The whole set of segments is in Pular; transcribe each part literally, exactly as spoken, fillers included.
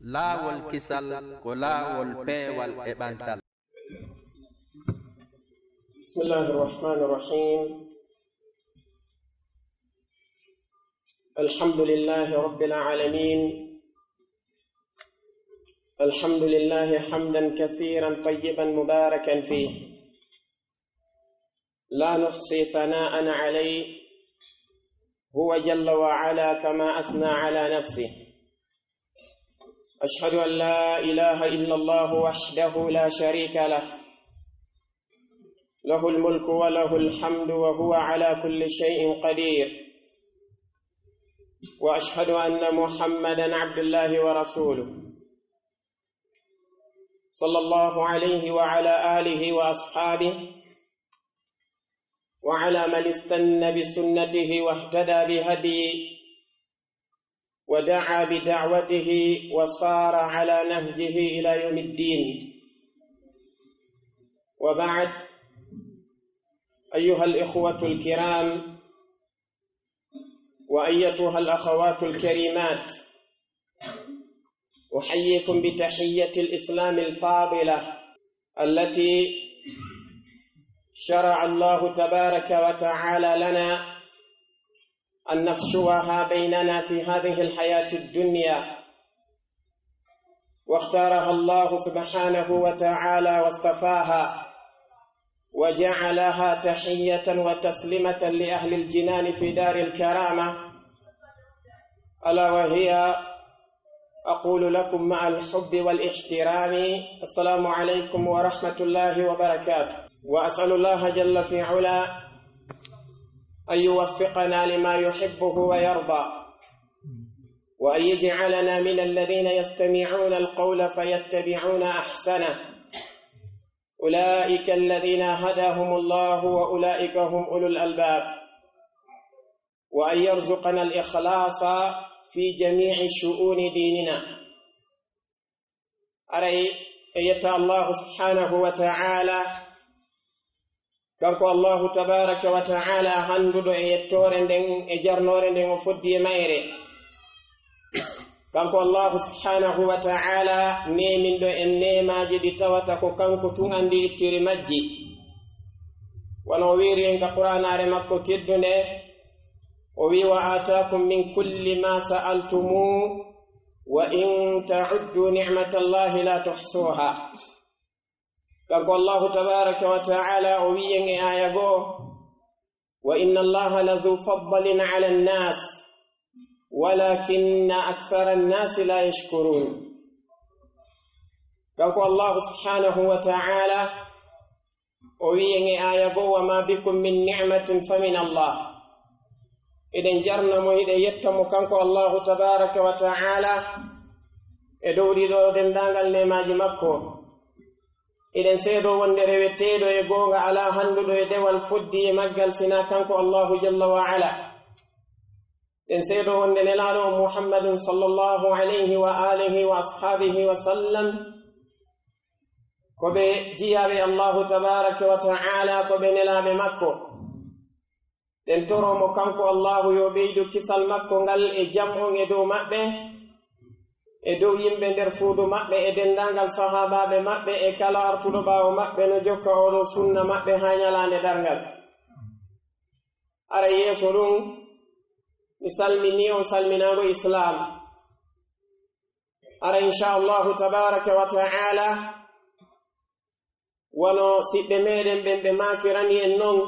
Laawol kisal ko laawol peewal e ɓantal. بسم الله الرحمن الرحيم. الحمد لله رب العالمين. الحمد لله حمدا كثيرا طيبا مباركا فيه. لا نحصي ثناء عليه، هو جل وعلا كما أثنى على نفسه. أشهد أن لا إله إلا الله وحده لا شريك له، له الملك وله الحمد وهو على كل شيء قدير. وأشهد أن محمدا عبد الله ورسوله، صلى الله عليه وعلى آله وأصحابه وعلى من استن بسنته واهتدى بهديه ودعا بدعوته وصار على نهجه إلى يوم الدين. وبعد، أيها الإخوة الكرام، وأيتها الأخوات الكريمات، أحييكم بتحية الإسلام الفاضلة التي شرع الله تبارك وتعالى لنا أن نفشوها بيننا في هذه الحياة الدنيا، واختارها الله سبحانه وتعالى واصطفاها وجعلها تحية وتسليمة لأهل الجنان في دار الكرامة، ألا وهي: أقول لكم مع الحب والاحترام، السلام عليكم ورحمة الله وبركاته. وأسأل الله جل في علا أن يوفقنا لما يحبه ويرضى، وأن يجعلنا من الذين يستمعون القول فيتبعون أحسنه. أولئك الذين هداهم الله وأولئك هم أولو الألباب. وأن يرزقنا الإخلاص في جميع شؤون ديننا. Aray, en yetta Allahu subhanahu wa ta'ala, kanko Allahu tabaraka wa ta'ala, handuɗo e yettoore nden, e jarnoore nden, o foddi e mayre. Kanko Allahu subhanahu wa ta'ala, neeminɗo en neemaaji ɗi tawata ko kanko tun andi ittiri majji. Wano o wiiri en ka Qur'aanaare makko teddunde, o wi'i: "Wa aataakum min kulli ma sa'altumu, wa in ta'uddu ni'matallahi la tuhsuha." Kanko Allahu tabaraka wa ta'ala o wi'i en e aaya goo: "Wa inna Allaha la dhu fadlin ala nnas, walakinna akthara nnasi la yashkurun." Kanko Allahu subhanahu wa ta'ala o wi'i en e aaya goo: "Wa ma bikum min ni'matin fa min Allah." Eɗen jarna mo, eɗen yetta mo kanko Allahu tabaraka wa ta'ala e dow ɗiɗo denndaangal neemaaji makko. Eɗen seedoo wonde reweteeɗo e goonga alaa handuɗo e dewal foddi e maggal sinaa kanko Allahu jalla wa ala. Eɗen seedoo wonde nelaaɗo on Muhammadun sallallahu alayhi wa alihi wa ashabihi wa sallam ko ɓe jiyaaɓe Allahu tabaraka wa ta'ala, ko ɓe nelaaɓe makko. Ɗen toroo mo kanko Allahu yo ɓeydu kisal makko ngal e jam on e dow maɓɓe, e dow yimɓe nder suudu maɓɓe, e denndaangal sahaabaaɓe maɓɓe, e kala artuɗo ɓaawo maɓɓe no jokka oo ɗoo sunna maɓɓe haa ɲalaande darngal. Ara yeeso ɗun, mi salminii on salminaango Islaam. Ara, insha Allahu tabaraka wa ta'ala, wano siɓɓe meɗen ɓen ɓe maakirani en non,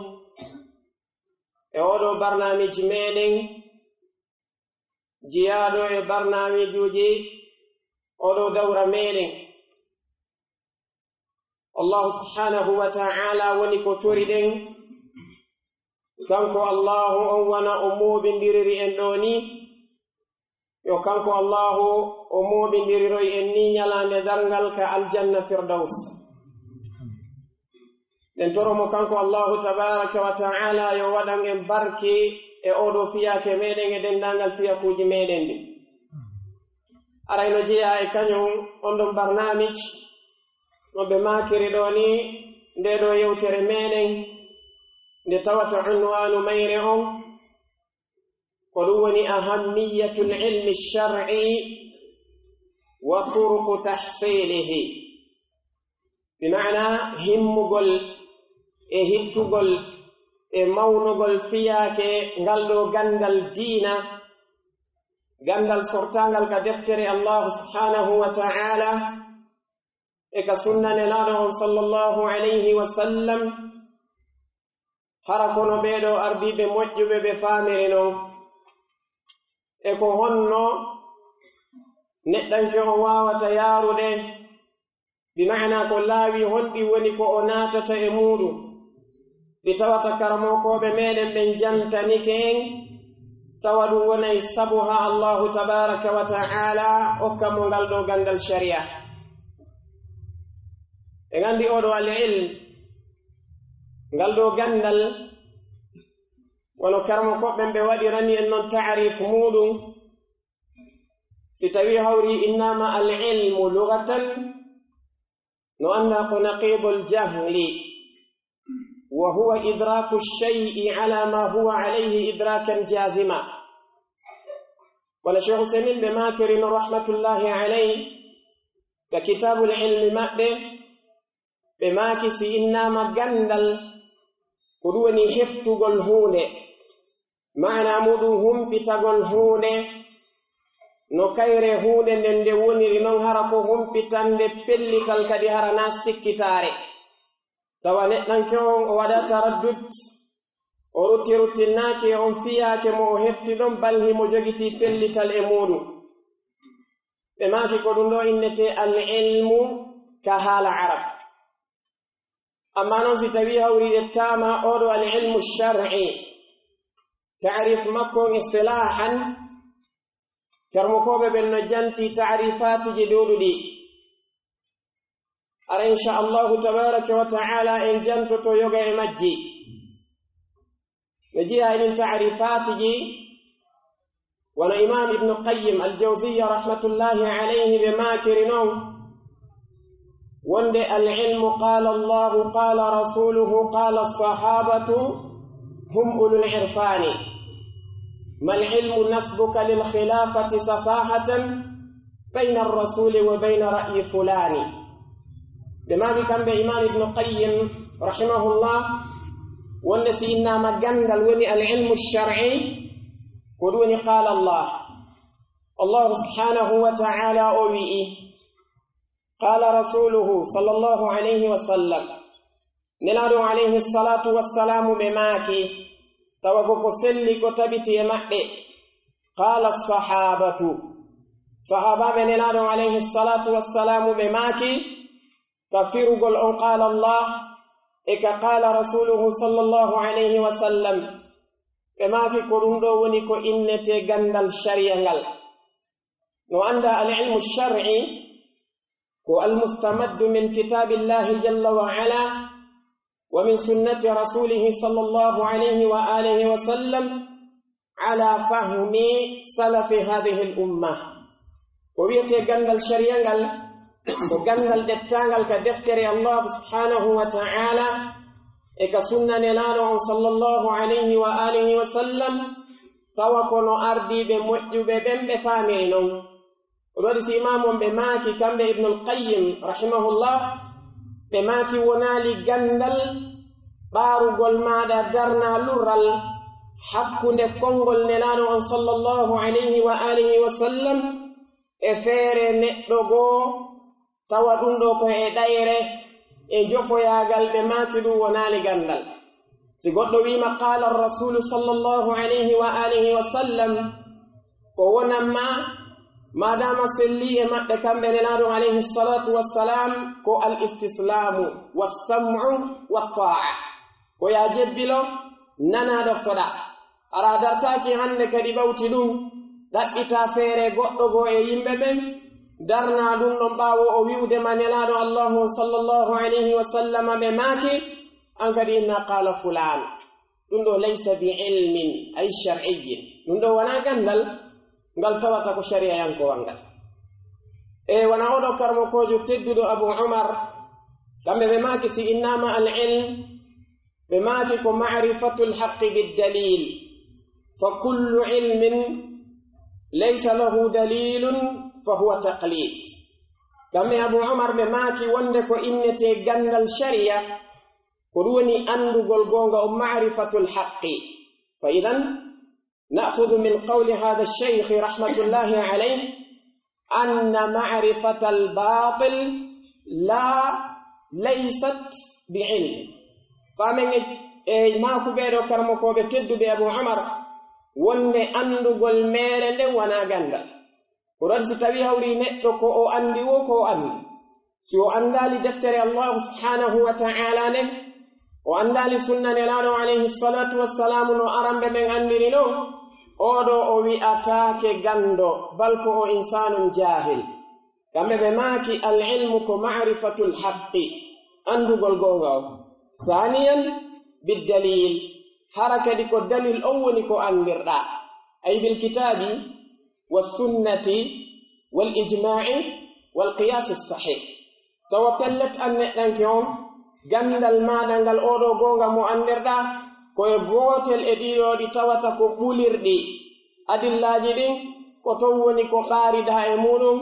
e oo ɗoo barnaamiji meɗen, jiyaaɗo e barnaamijuuji oo ɗoo dawra meɗen. Allahu subhanahu wa ta'ala woni ko tori ɗen. Kanko Allahu on wano o mooɓindiriri en ɗoo nii, yo kanko Allahu o mooɓindiriroy en nii ɲalaande darngal ka aljanna Firdaws. Ɗen toro mo kanko Allahu tabaraka wa ta'ala yo waɗan en barki e oo ɗoo fiyaake meɗen e denndaangal fiyakuuji meɗen ɗin. Aray no jeyaa e kaɲun on ɗon barnaamij no ɓe maakiri ɗoo nii, ndee ɗoo yewtere meɗen nde tawata unwaanu mayre on ko ɗun woni ahammiyatul ilmi shar'i وطرق تحصيله. Bi maana himmugol e hittugol e mawnugol fiyaake ngal ɗoo ganndal diina, ganndal sortaangal ka deftere Allaahu subhaanahu wa ta'aala, e ka sunna Nelaaɗo on sallallahu alayhi wa sallam, hara kono ɓee ɗoo ardiiɓe moƴƴuɓe ɓe faamiri non, e ko honno neɗɗanke on waawata yaarude, bi maana ko laawi honɗi woni ko o naatata e muuɗum, ɗi tawata karamokooɓe meɗen ɓen jantanike en, tawa ɗum wonay sabu haa Allaahu tabaaraka wa ta'aala okka mo ngal ɗoo ganndal shari'a. En anndi oo ɗoo al-ilm, ngal ɗoo ganndal, wano karamokooɓe ɓen ɓe waɗirani en non ta'arif muuɗum, si tawii hawri innama al-ilmu lugatan, no annda ko naqidul jahli, wa huwa idraku shay'i ala ma huwa alayhi idrakan jazima. Wala Sheikh Usaymin ɓe maakiri no rahmatullahi alayhi, ka kitaabul ilmi maɓɓe, ɓe maaki si innama ganndal, ko ɗum woni heftugol huunde, maana muuɗum humpitagol huunde, no kayre huunde nden nde woniri non, hara ko humpitannde pellital, kadi hara naa sikkitaare. Tawa neɗɗanke on o waɗa taraddud, o rutti ruttinnaaki e on fiyaake mo o hefti ɗon, bal himo jogitii pellital e muuɗum. Ɓe maaki ko ɗum ɗoo innetee al-ilmu ka haala Arab. Amma non si tawii hawri ƴettaama oo ɗoo al-ilmu shar'i, ta'rif makko on istilaahan, karamokooɓe ɓen no janti ta'rifaatuji ɗuuɗuɗi. Hara, insha Allahu tabaaraka wa ta'aala, en jantoto yoga e majji. No jeyaa e ɗin ta'rifaatuji, wano Imaam Ibnu Qayyim al-Jawziyya rahmatullahi alayhi ɓe maakiri non, wonde al-ilmu qaala Allahu qaala rasuluhu qaala as-sahabatu hum ulul irfani. Mal ilmu nasbuka lil khilafati safahatan bayna ar-rasuli wa bayna ra'yi fulani. Ɓe maaki kamɓe Imaam Ibnu Qayyim rahimahullah, wonde si innama ganndal woni al-ilmu shar'i, ko ɗum woni qaala Allah. Allahu subhaanahu wa ta'aala o wi'i, qaala rasuuluhu sallallahu alayhi wa sallam, Nelaaɗo alayhi salaatu wassalaamu ɓe maaki, tawa ko ko selli ko tabiti e maɓɓe, qaala sahaabatu, sahaabaaɓe Nelaaɗo alayhi salaatu wassalaamu ɓe maaki, ka firugol on qaala Allah e ka qaala rasuuluhu sallallahu alayhi wa sallam, ɓe maaki ko ɗum ɗoo woni ko innetee ganndal shari'a ngal. No annda al-ilmu shar'i ko al-mustamaddu min kitaabillahi jalla wa ala wa min sunnati rasulihi sallallahu alayhi wa alihi wa sallam ala fahmi salafi hadhihi al-umma. Ko wi'etee ganndal shari'a ngal, ko ganndal ƴettaangal ka deftere Allah subhaanahu wa ta'aala e ka sunna Nelaaɗo on sallallahu alayhi wa alihi wa sallam, tawa ko no ardiiɓe moƴƴuɓe ɓen ɓe faamiri non. Ko ɗum waɗi si imaam on ɓe maaki, kamɓe Ibnul Qayyim rahimahullah, ɓe maaki wonaali ganndal ɓaarugol maaɗa darnaa lurral hakkunde konngol Nelaaɗo on sallallahu alayhi wa alihi wa sallam e feere neɗɗo goo, tawa ɗum ɗoo ko e ɗayre e jofoyaagal, ɓe maaki ɗum wonaali ganndal. Si goɗɗo wi'ima qaala rasuulu sallallahu alayhi wa alihi wa sallam, ko wonan ma, maadaama sellii e maɓɓe kamɓe Nelaaɗo alayhi salaatu wassalaam, ko al istislaamu wassam'u wattaa'a. Ko yaa jebbilo, nanaa, ɗoftoɗaa. Hara a dartaaki hannde kadi ɓawti ɗum, ɗaɓɓitaa feere goɗɗo goo e yimɓe ɓen, darnaa ɗum ɗon ɓaawo o wi'ude ma Nelaaɗo Allaahu on sallallahu alayhi wa sallam ɓe maaki, an kadi innaa qaala fulaan. Ɗum ɗoo laysa bi ilmin, ay shar'iyyin. Ɗum ɗoo wanaa ganndal ngal tawata ko shari'ayankowal ngal. E wano oo ɗoo karamokoojo tedduɗo Abu Umar, kamɓe ɓe maaki si innama al ilm, ɓe maaki ko ma'rifatul haqqi bid dalil. Fa kullu ilmin laysa lahu dalilun فهو تقليد. Kamɓe Abu Umar ɓe maaki wonde ko innetee ganndal shari'a, ko ɗum woni anndugol goonga on, ma'rifatul haqqi. فإذا نأخذ من قول هذا الشيخ رحمة الله عليه أن معرفة الباطل لا، ليست بعلم. Faamen e, e maaku ɓee ɗoo karamokooɓe tedduɓe Abu Umar wonde anndugol meere nden wanaa ganndal. Ko ɗon si tawii hawri neɗɗo ko o anndi woo ko o anndi. Si o anndaali deftere Allaahu subhaanahu wa ta'aalaa nden, o anndaali sunna Nelaaɗo alayhi salaatu wassalaamu no aramɓe ɓen anndiri non, oo ɗoo o wi'ataake ganndo, bal ko o insaanun jaahil. Kamɓe ɓe maaki, al ilmu ko ma'rifatul haqqi, anndugol goonga on. Saaniyan, biddaliil, hara kadi ko dalil on woni ko anndirɗaa, ay bil kitaabi, wa sunnati, wal ijmaa'i, wal qiyaasi sahiih. Tawa pellet an neɗɗanke on, ganndal maaɗa ngal oo ɗoo goonga mo anndirɗaa, ko e gootel e ɗii ɗoo ɗi tawata ko ɓulirɗi. Adillaaji ɗin, ko ton woni ko ɓaariɗaa e muuɗum,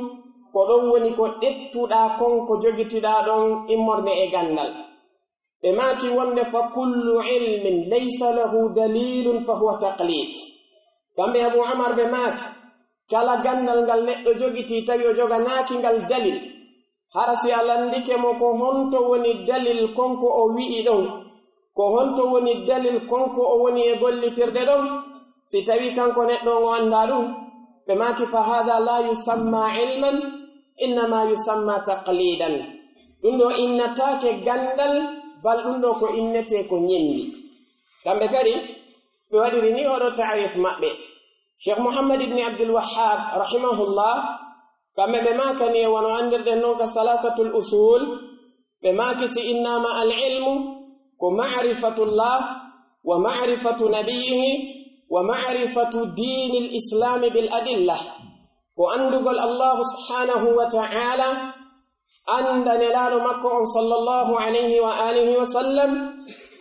ko ɗon woni ko ƴettuɗaa kon ko jogitiɗaa ɗon immorde e ganndal. Ɓe maaki wonde, fa kullu ilmin laysa lahu dalilun fa huwa taqlid. Kamɓe Abu Umar ɓe maaki, kala ganndal ngal neɗɗo jogitii tawi o joganaaki ngal dalil, hara si a lanndike mo ko honto woni dalil kon ko o wi'i ɗon, ko honto woni dalil kon ko o woni e gollitirde ɗon, si tawii kanko neɗɗo on o anndaa ɗum, ɓe maaki, fa haadha la yusamma ilman, innama yusamma taqlidan. Ɗum ɗoo innataake ganndal, bal ɗum ɗoo ko innetee ko ɲembi. Kamɓe kadi, ɓe waɗiri nii oo ɗoo ta'rif maɓɓe. Sheikh Muhammad ibn Abdul Wahhab, rahimahullah, kamɓe ɓe maakani e wano anndirɗen non ka Salasatul Usul, ɓe maaki si innama al ilmu ko ma'rifatullah wa ma'rifatu nabiyyihi wa ma'rifatu diinil islaami bil adilla. Ko anndugol Allaahu subhaanahu wa ta'aalaa, annda Nelaaɗo makko on sallallahu alayhi wa aalihi wa sallam,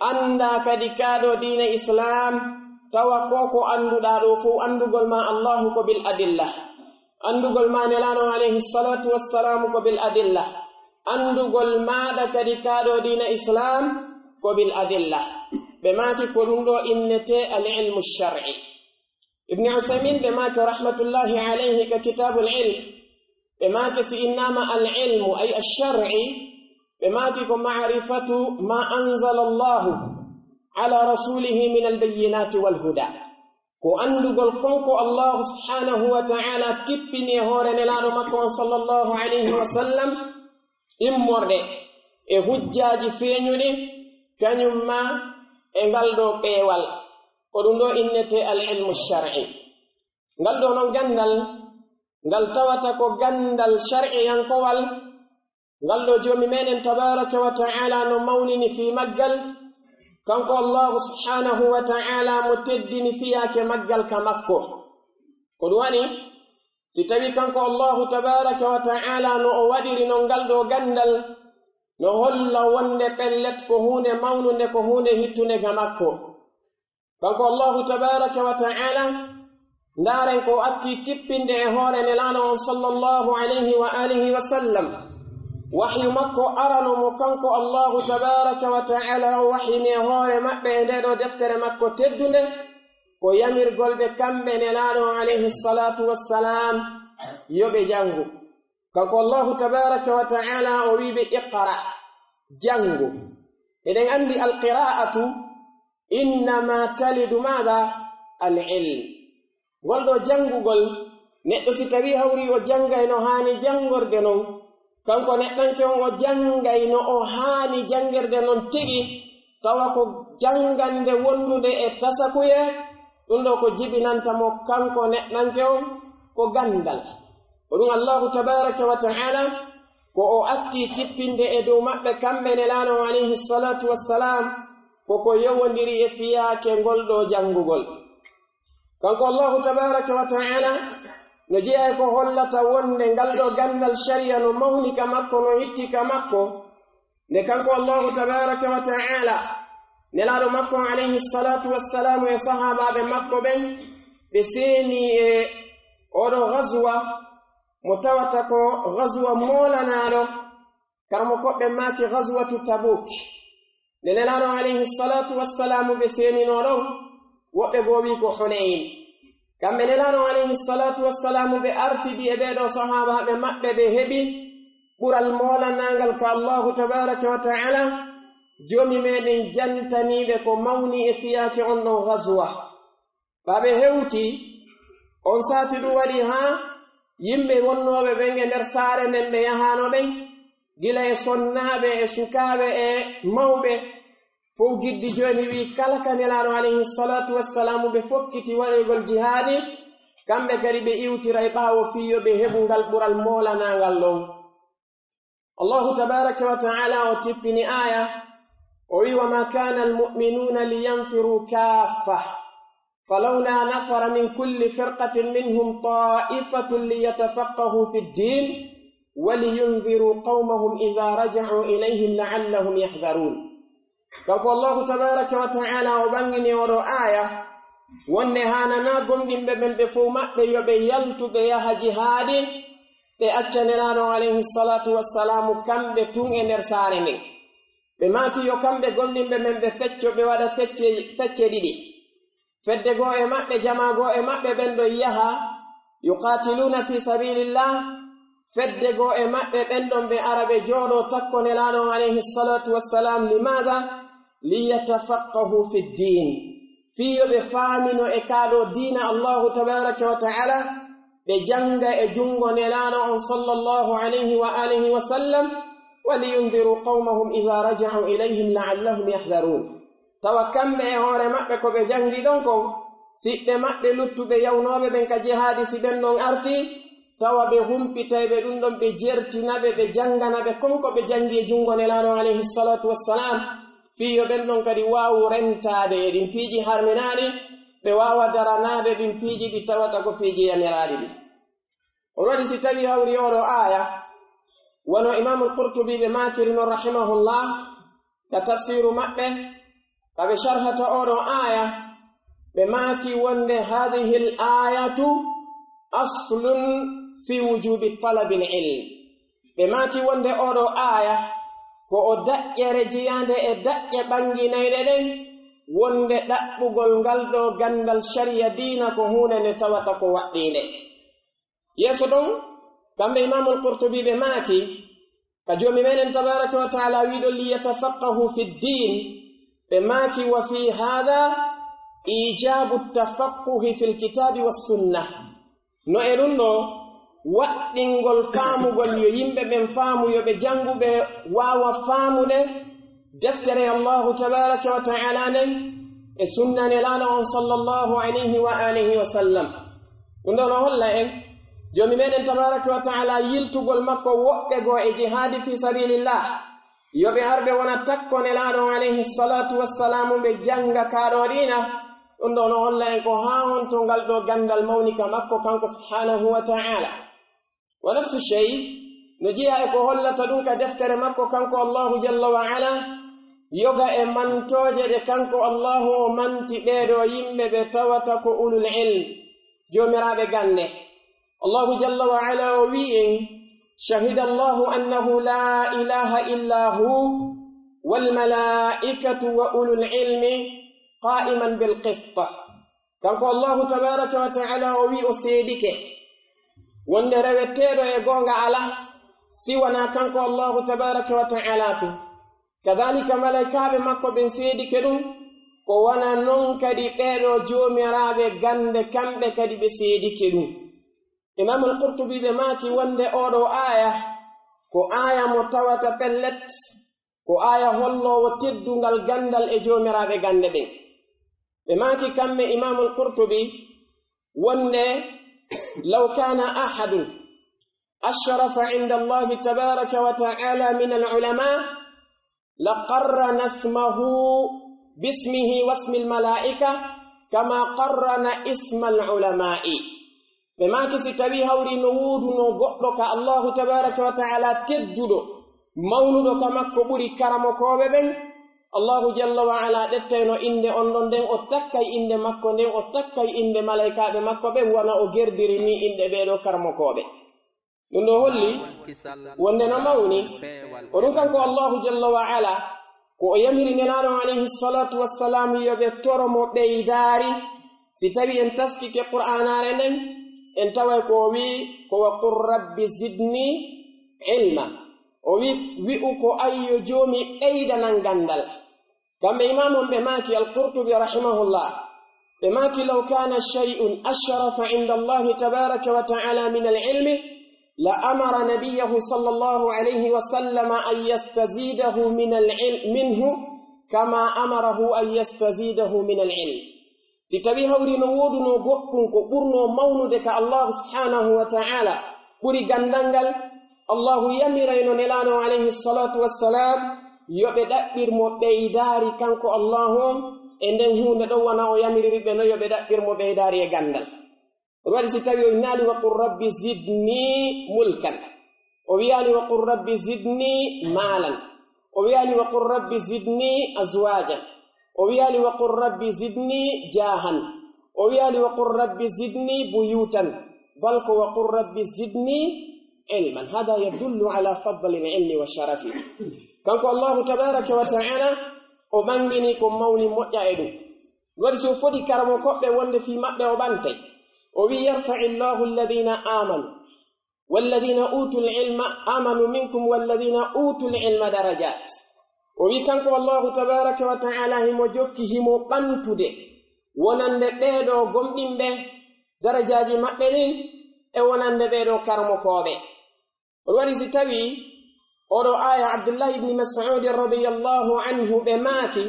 annda kadi kaa ɗoo diina Islaam, tawa ko ko annduɗaa ɗoo fow, anndugol maa Allaahu ko bil adilla, anndugol maa Nelaaɗo alayhi salaatu wassalaamu ko bil adilla, anndugol maaɗa kadi kaa ɗoo diina Islaam ko bil adilla. Ɓe maaki ko ɗum ɗoo innetee al ilmu shar'i. Ibn Uthaymin ɓe maaki rahmatullahi alayhi ka Kitaabul Ilm, ɓe maaki si innama al ilmu ay ash-shar'i, ɓe maaki ko ma'rifatu ma anzala Allahu ala rasulihi min al bayyinati wal huda. Ko anndugol kon ko Allahu subhanahu wa ta'ala tippini e hoore Nelaaɗo makko on sallallahu alayhi wa sallam, immorde e hujjaaji feeñuɗi, kañum ma e ngal ɗoo peewal. Ko ɗum ɗoo innetee al ilmu shar'i. Ngal ɗoo non ganndal, ngal tawata ko ganndal shar'iyankowal, ngal ɗoo Joomi meɗen tabaaraka wa ta'ala no mawnini fii maggal, kanko Allahu subhanahu wa ta'ala mo teddini fiyaake maggal ka makko. Ko ɗum waɗi, si tawii kanko Allahu tabaaraka wa ta'ala no o waɗiri non ngal ɗoo ganndal, no holla wonde pellet ko huunde mawnunde, ko huunde hittunde ka makko. Kanko Allahu tabaaraka wa ta'ala, ndaaren ko o atti tippinde e hoore Nelaaɗo on sallallahu alayhi wa alihi wa sallam. Wahyu makko arano mo kanko Allahu tabaaraka wa ta'ala, o wahyini e hoore maɓɓe e ndee ɗoo deftere makko teddunde, ko yamirgol ɓe kamɓe Nelaaɗo on alayhi salaatu wassalaam yo ɓe janngu. Kanko Allahu tabaaraka wa ta'ala o wi'i ɓe, "Iqra," janngu. Eɗen anndi al-qiraa'atu innama talidu maada? Al-ilm. Ngol ɗoo janngugol, neɗɗo si tawii hawri o janngay no haani janngorde non, kanko neɗɗanke on o janngay no o haani janngirde non tigi, tawa ko janngande wonndude e tasakuyee, ɗum ɗoo ko jibinanta mo kanko neɗɗanke on ko ganndal. Ko ɗum Allahu tabaaraka wa ta'ala ko o atti tippinde e dow maɓɓe kamɓe Nelaaɗo on alayhi salaatu wassalaam, ko ko yowondiri e fiyaake ngol ɗoo janngugol. Kanko Allahu tabaaraka wa ta'ala no jeyaa e ko hollata wonde ngal ɗoo ganndal shari'a no mawni ka makko, no hitti ka makko. Nde kanko Allahu tabaaraka wa ta'ala, Nelaaɗo makko on alayhi salaatu wassalaamu e sahaabaaɓe makko ɓen, ɓe seeni e oo ɗoo ghazwa, mo tawata ko ghazwa moolanaaɗo, karamokooɓe maaki ghazwatu Tabuk. Nde Nelaaɗo alayhi salatu wassalaamu ɓe seeninoo ɗon, woɓɓe goo wi'i ko Hunayn. Kamɓe Nelaaɗo alayhi salatu wassalaamu ɓe artidi e ɓee ɗoo sahaabaaɓe maɓɓe, ɓe heɓi ɓural moolanaangal ka Allaahu tabaaraka wa ta'ala, Joomi meɗen jantanii ɓe ko mawni e fiyaake on ɗon ghazwa. Ɓa ɓe hewti, on saati ɗun waɗi haa yimɓe wonnooɓe ɓen e nder saare nden ɓe yahaano ɓen, gila e sonnaaɓe e sukaaɓe e mawɓe, fow giddi jooni wi'i kala ka Nelaaɗo alayhi salatu wassalaamu ɓe fokkiti waɗoygol jihaadi, kamɓe kadi ɓe iwtiray ɓaawo fii yo ɓe heɓu ngal ɓural moolanaangal ɗon. Allahu tabaaraka wa ta'ala o tippini aaya, o wi'i, "وما كان المؤمنون لينفروا كافة، فلولا نفر من كل فرقة منهم طائفة ليتفقهوا في الدين ولينذروا قومهم إذا رجعوا إليهم لعلهم يحذرون." Kanko Allahu tabaaraka wa ta'ala o ɓangini oo ɗoo aaya, wonde haananaa gomɗinɓe ɓen ɓe fow maɓɓe yo ɓe yaltu ɓe yaha jihaadi, ɓe acca Nelaaɗo alayhi salatu wassalaamu kamɓe tun e nder saare nden. Ɓe maaki yo kamɓe gomɗinɓe ɓen ɓe fecco, ɓe waɗa pecce, pecce ɗiɗi. Fedde goo e maɓɓe, jamaa goo e maɓɓe ɓen ɗon yaha, يقاتلون في سبيل الله, fedde goo e maɓɓe ɓen ɗon ɓe ara ɓe jooɗoo takko Nelaaɗo on alayhi salatu wassalam, لماذا؟ ليتفقهوا في الدين, fii yo ɓe faamino e kaa ɗoo diina Allahu tabaaraka wa ta'ala, ɓe jannga e junngo Nelaaɗo on sallallahu alayhi wa alihi wa sallam, ولينذروا قومهم إذا رجعوا إليهم لعلهم يحذرون. Tawa kamɓe e hoore maɓɓe ko ɓe janngi ɗon kon, siɓɓe maɓɓe luttuɓe yawnooɓe ɓen ka jihaadi, si ɓen ɗon artii, tawa ɓe humpitay ɓe ɗun ɗon, ɓe jertina ɓe, ɓe janngana ɓe kon ko ɓe janngi e junngo Nelaaɗo on alayhi salatu wassalam, fii yo ɓen ɗon kadi waawu rentaade e ɗin piiji harminaaɗi, ɓe waawa daranaade ɗin piiji ɗi tawata ko piiji yamiraaɗi ɗin. On waɗi si tawii hawri oo ɗoo aaya, wano Imaamul Qurtubi ɓe maakiri non rahimahullah, ka tafsiiru maɓɓe, ka ɓe sharhata oo ɗoo aaya, ɓe maaki wonde, "هذه الآية أصل في وجوب طلب العلم." Ɓe maaki wonde oo ɗoo aaya ko o daƴƴere jeyaande e daƴƴe ɓannginayɗe ɗen, wonde ɗaɓɓugol ngal ɗoo ganndal shari'a diina ko huunde nde tawata ko waɗɗiinde. Yeeso ɗon, kamɓe Imaamul Qurtubi ɓe maaki, ka Joomi meɗen tabaaraka wa ta'ala wi'i ɗon, "ليتفقهوا في الدين", ɓe maaki, "وفي هذا إيجاب التفقه في الكتاب والسنة." No e ɗun ɗoo, waɗɗingol faamugol yo yimɓe ɓen faamu, yo ɓe janngu, ɓe waawa faamude deftere Allahu tabaaraka wa ta'ala nden e sunna Nelaaɗo on sallallahu alayhi wa alihi wa sallam. Ɗun ɗoo no holla en Joomi meɗen tabaaraka wa ta'ala yiltugol makko woɓɓe goo e jihaadi fii sabilillah, yo ɓe ar ɓe wona takko Nelaaɗo on alayhi salatu wassalamu, ɓe jannga kaa ɗoo diina. Ɗun ɗoo no holla en ko haa honto ngal ɗoo ganndal mawni ka makko kanko subhanahu wa ta'ala. Wa nafsu shay, no jeyaa e ko hollata ɗun ka deftere makko kanko Allahu jalla wa ala, yoga e mantooje ɗe kanko Allahu o manti ɓee ɗoo yimɓe ɓe tawata ko ulul ilm, joomiraaɓe gannde. Allahu jalla wa ala o wi'i en, "شهد الله أنه لا إله إلا هو والملائكة وأولو العلم قائما بالقسط." Kanko Allahu tabaaraka wa ta'ala o wi'i o seedike wonde reweteeɗo e goonga alaa si wanaa kanko Allahu tabaaraka wa ta'ala tun. Kadaalika malaykaaɓe makko ɓen seedike ɗun, ko wano non kadi ɓee ɗoo joomiraaɓe gannde kamɓe kadi ɓe seedike ɗun. Imaamul Qurtubi ɓe maaki wonde oo ɗoo aaya ko aaya mo tawata pellet, ko aaya holloowo teddungal ganndal e joomiraaɓe gannde ɓen. Ɓe maaki kamɓe Imaamul Qurtubi wonde, "لو كان أحد أشرف عند الله تبارك وتعالى من العلماء لقرن اسمه باسمه واسم الملائكة كما قرن اسم العلماء." Ɓe maaki si tawii hawri no woodunoo goɗɗo ka Allahu tabaaraka wa ta'ala tedduɗo, mawnuɗo ka makko ɓuri karamokooɓe ɓen, Allahu jalla wa ala ɗettayno innde on ɗon nden, o takkay innde makko nden, o takkay innde malaykaaɓe makko ɓen, wano o gerdiri nii innde ɓee ɗoo karamokooɓe. Ɗun ɗoo holli wonde no mawni, ko ɗun kanko Allahu jalla wa ala, ko o yamiri Nelaaɗo on alayhi salatu wassalam yo ɓe toro mo ɓeydaari. Si tawi en taskike Qur'aanaare nden, en taway ko o wi'i ko, "Wa qul rabbi zidni ilma." O wi-, wi'u ko, "Ayyo Joomi, ɓeydanan gandal." Kamɓe imaamu on ɓe maaki, Al-Qurtubi rahimahullah, ɓe maaki, "Law kana shay'un ashrafa inda Allahi tabaraka wa ta'ala min al-ilmi, la amara nabiyyahu sallallahu alayhi wa sallam an yastazidahu min al-ilm, minhu kama amarahu an yastazidahu min al-ilm." Si tawi hawri no woodunoo goɗɗun ko ɓurnoo mawnude ka Allahu subhanahu wa ta'ala ɓuri gandal ngal, Allahu yamirayno Nelaaɗo on alayhi salatu wassalam yo ɓe ɗaɓɓir mo ɓeydaari kanko Allahu on e nden huunde ɗon, wano o yamiriri ɓe no yo ɓe ɗaɓɓir mo ɓeydaari e gandal. Ɗun waɗi si tawi o innaali, "Wa qul rabbi zidni mulkan." O wi'aali, "Wa qul rabbi zidni maalan." O wi'aali, "Wa qul rabbi zidni azwaajan." O wi'aali, "Wa qul rabbi zidni jaahan." O wi'aali, "Wa qul rabbi zidni buyutan." Bal ko, "Wa qul rabbi zidni ilman." Hada yadullu ala fadli al-ilmi wa sharafi. Kanko Allahu tabaraka wa ta'ala, o ɓangini ko mawni moƴƴa e ɗun. Waɗi si o fodi karamokooɓe wonde fii maɓɓe o ɓantay. O wi'i, "Yarfa'illahu alladhina amanu walladhina utul ilma, amanu minkum walladhina utul ilma darajat." O wi'i kanko Allahu tabaraka wa ta'ala himo jokki, himo ɓantude wonande ɓee ɗoo gomɗinɓe darajaaji maɓɓe ɗin e wonande ɓee ɗoo karamokooɓe. Ɗun waɗi si tawi oo ɗoo aaya, Abdullahi ibni Mas'ud radiyallahu anhu ɓe maaki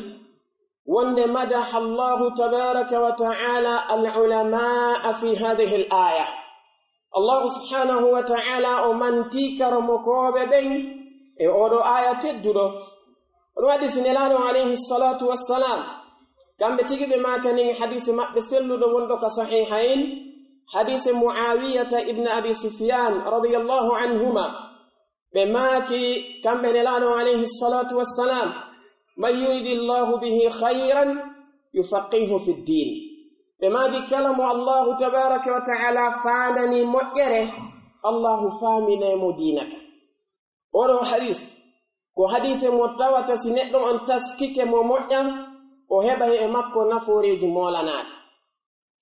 wonde madaha Allahu tabaraka wa ta'ala al-ulama'a fi hadhihi al-aya. Allahu subhanahu wa ta'ala o manti karamokooɓe ɓen e oo ɗoo aaya tedduɗo. Ɗun waɗi si Nelaaɗo alayhi salatu wassalam, kamɓe tigi ɓe maakani hadiise maɓɓe selluɗo wonɗo ka Sahihayn, hadiise Muawiyata ibn Abi Sufyan radiyallahu anhuma. Ɓe maaki kamɓe Nelaaɗo alayhi salatu wassalam, "Man yuridillahu bihi khayran yufaqqihhu fid din." Ɓe maaki kala mo Allahu tabaraka wa ta'ala faandani moƴƴere, Allahu faaminay mo diina ka. Oo ɗoo hadiis ko hadiise mo tawata si neɗɗo on taskike mo moƴƴa, o heɓay e makko nafooreeji moolanaaɗi.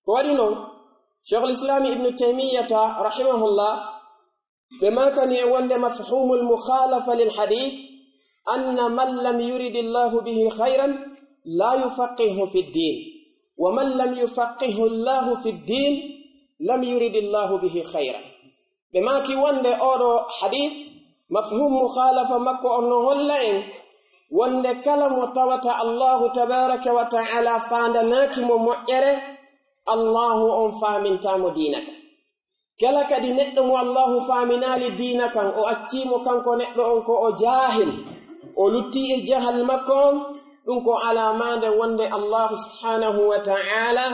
Ko waɗi non, Sheikhul Islam Ibnu Taymiyyata rahimahullah, ɓe maakani e wonde mafhumul mukhalafa lil hadith, anna man lam yuridillahu bihi khayran la yufaqqihhu fid din, wa man lam yufaqqihhu Allahu fid din lam yuridillahu bihi khayran. Ɓe maaki wonde oo ɗoo hadith, mafhum mukhalafa makko on no holla en wonde kala mo tawata Allahu tabaraka wa ta'ala faandanaaki mo moƴƴere, Allahu on faamintaa mo diina kan. Kala kadi neɗɗo mo Allahu faaminaali diina kan, o accii mo kanko neɗɗo on ko o jaahil, o luttii e jahal makko on, ɗun ko alaamaande wonde Allahu subhanahu wa ta'ala,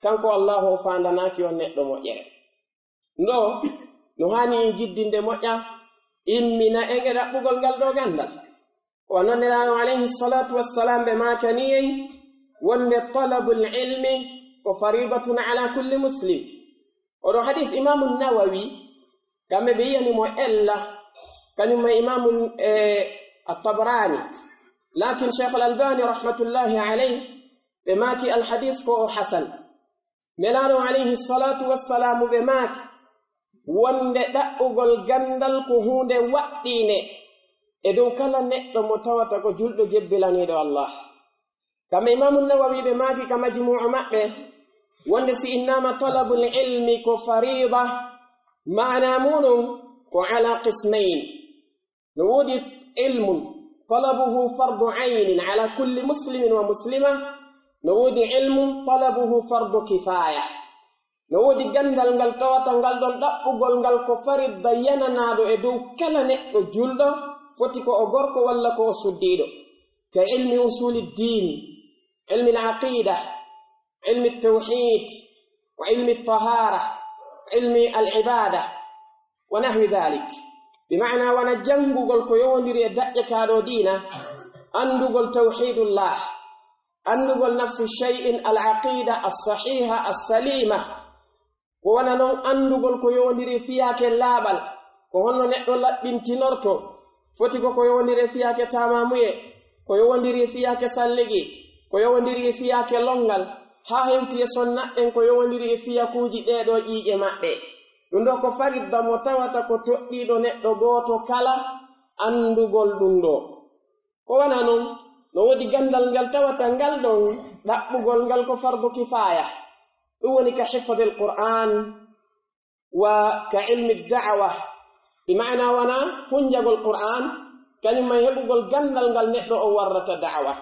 kanko Allahu o faandanaaki on neɗɗo moƴƴere. Ɗoo, no haani en jiddinde moƴƴa, immina en e ɗaɓɓugol ngal ɗoo ganndal. Ko non Nelaaɗo alayhi salatu wassalam ɓe maakani en wonde talabul ilmi ko faridatun ala kulli muslim. Oo ɗoo hadis Imaamu Nawawi, kamɓe ɓe yi'ani mo illa, kañum e Imaamu, eh, At-Tabarani. Lakin Sheikh Al-Albani rahmatullahi alayhi, ɓe maaki al hadis ko o hasan. Nelaaɗo alayhi salatu wassalam ɓe maaki wonde ɗaɓɓugol ganndal ko huunde waɗɗiinde e dow kala neɗɗo mo tawata ko julɗo jebbilaniiɗo Allah. Kamɓe Imaamu Nawawi ɓe maaki ka Majmu'u maɓɓe wonde si innaama talabul ilmi ko fariida, maanaa muuɗum ko ala qismayn. No woodi ilmun talabuhu fardu aynin ala kulli muslimin wa muslima, no woodi ilmun talabuhu fardu kifaya. No woodi ganndal ngal tawata ngal ɗon ɗaɓɓugol ngal ko faridda yananaaɗo e dow kala neɗɗo julɗo, foti ko o gorko walla ko o suddiiɗo, ka ilmi usuli diin, ilmi al-aqida, ilmi tawhid, wa ilmi tahara, ilmi al-ibada, wa nahwi dhalik. Bi maana wano janngugol ko yowondiri e daƴƴe kaa ɗoo diina, anndugol tawhidullah, anndugol nafsu shay'in, al-aqida as-sahiha as-salima, ko wano non anndugol ko yowondiri e fiyaake laaɓal, Ko honno neɗɗo laɓɓintinorto? Foti ko ko yowondiri e fiyaake taamaamuye, ko yowondiri e fiyaake salligi, ko yowondiri e fiyaake lonngal, haa hewti e sonnat'en ko yowondiri e fiyakuuji ɗee ɗoo ƴiiƴe maɓɓe. Ɗum ɗoo ko faridda mo tawata ko toɗɗiiɗo neɗɗo gooto kala anndugol ɗum ɗoo. Ko wanaa non, no woodi ganndal ngal tawata ngal ɗon ɗaɓɓugol ngal ko fardu kifaaya. Ɗum woni ka hifdil Qur'aan wa ka ilmi da'wa. Bi ma'ana wanaa hunjagol Qur'aan, kañum e heɓugol ganndal ngal neɗɗo o warrata da'wa.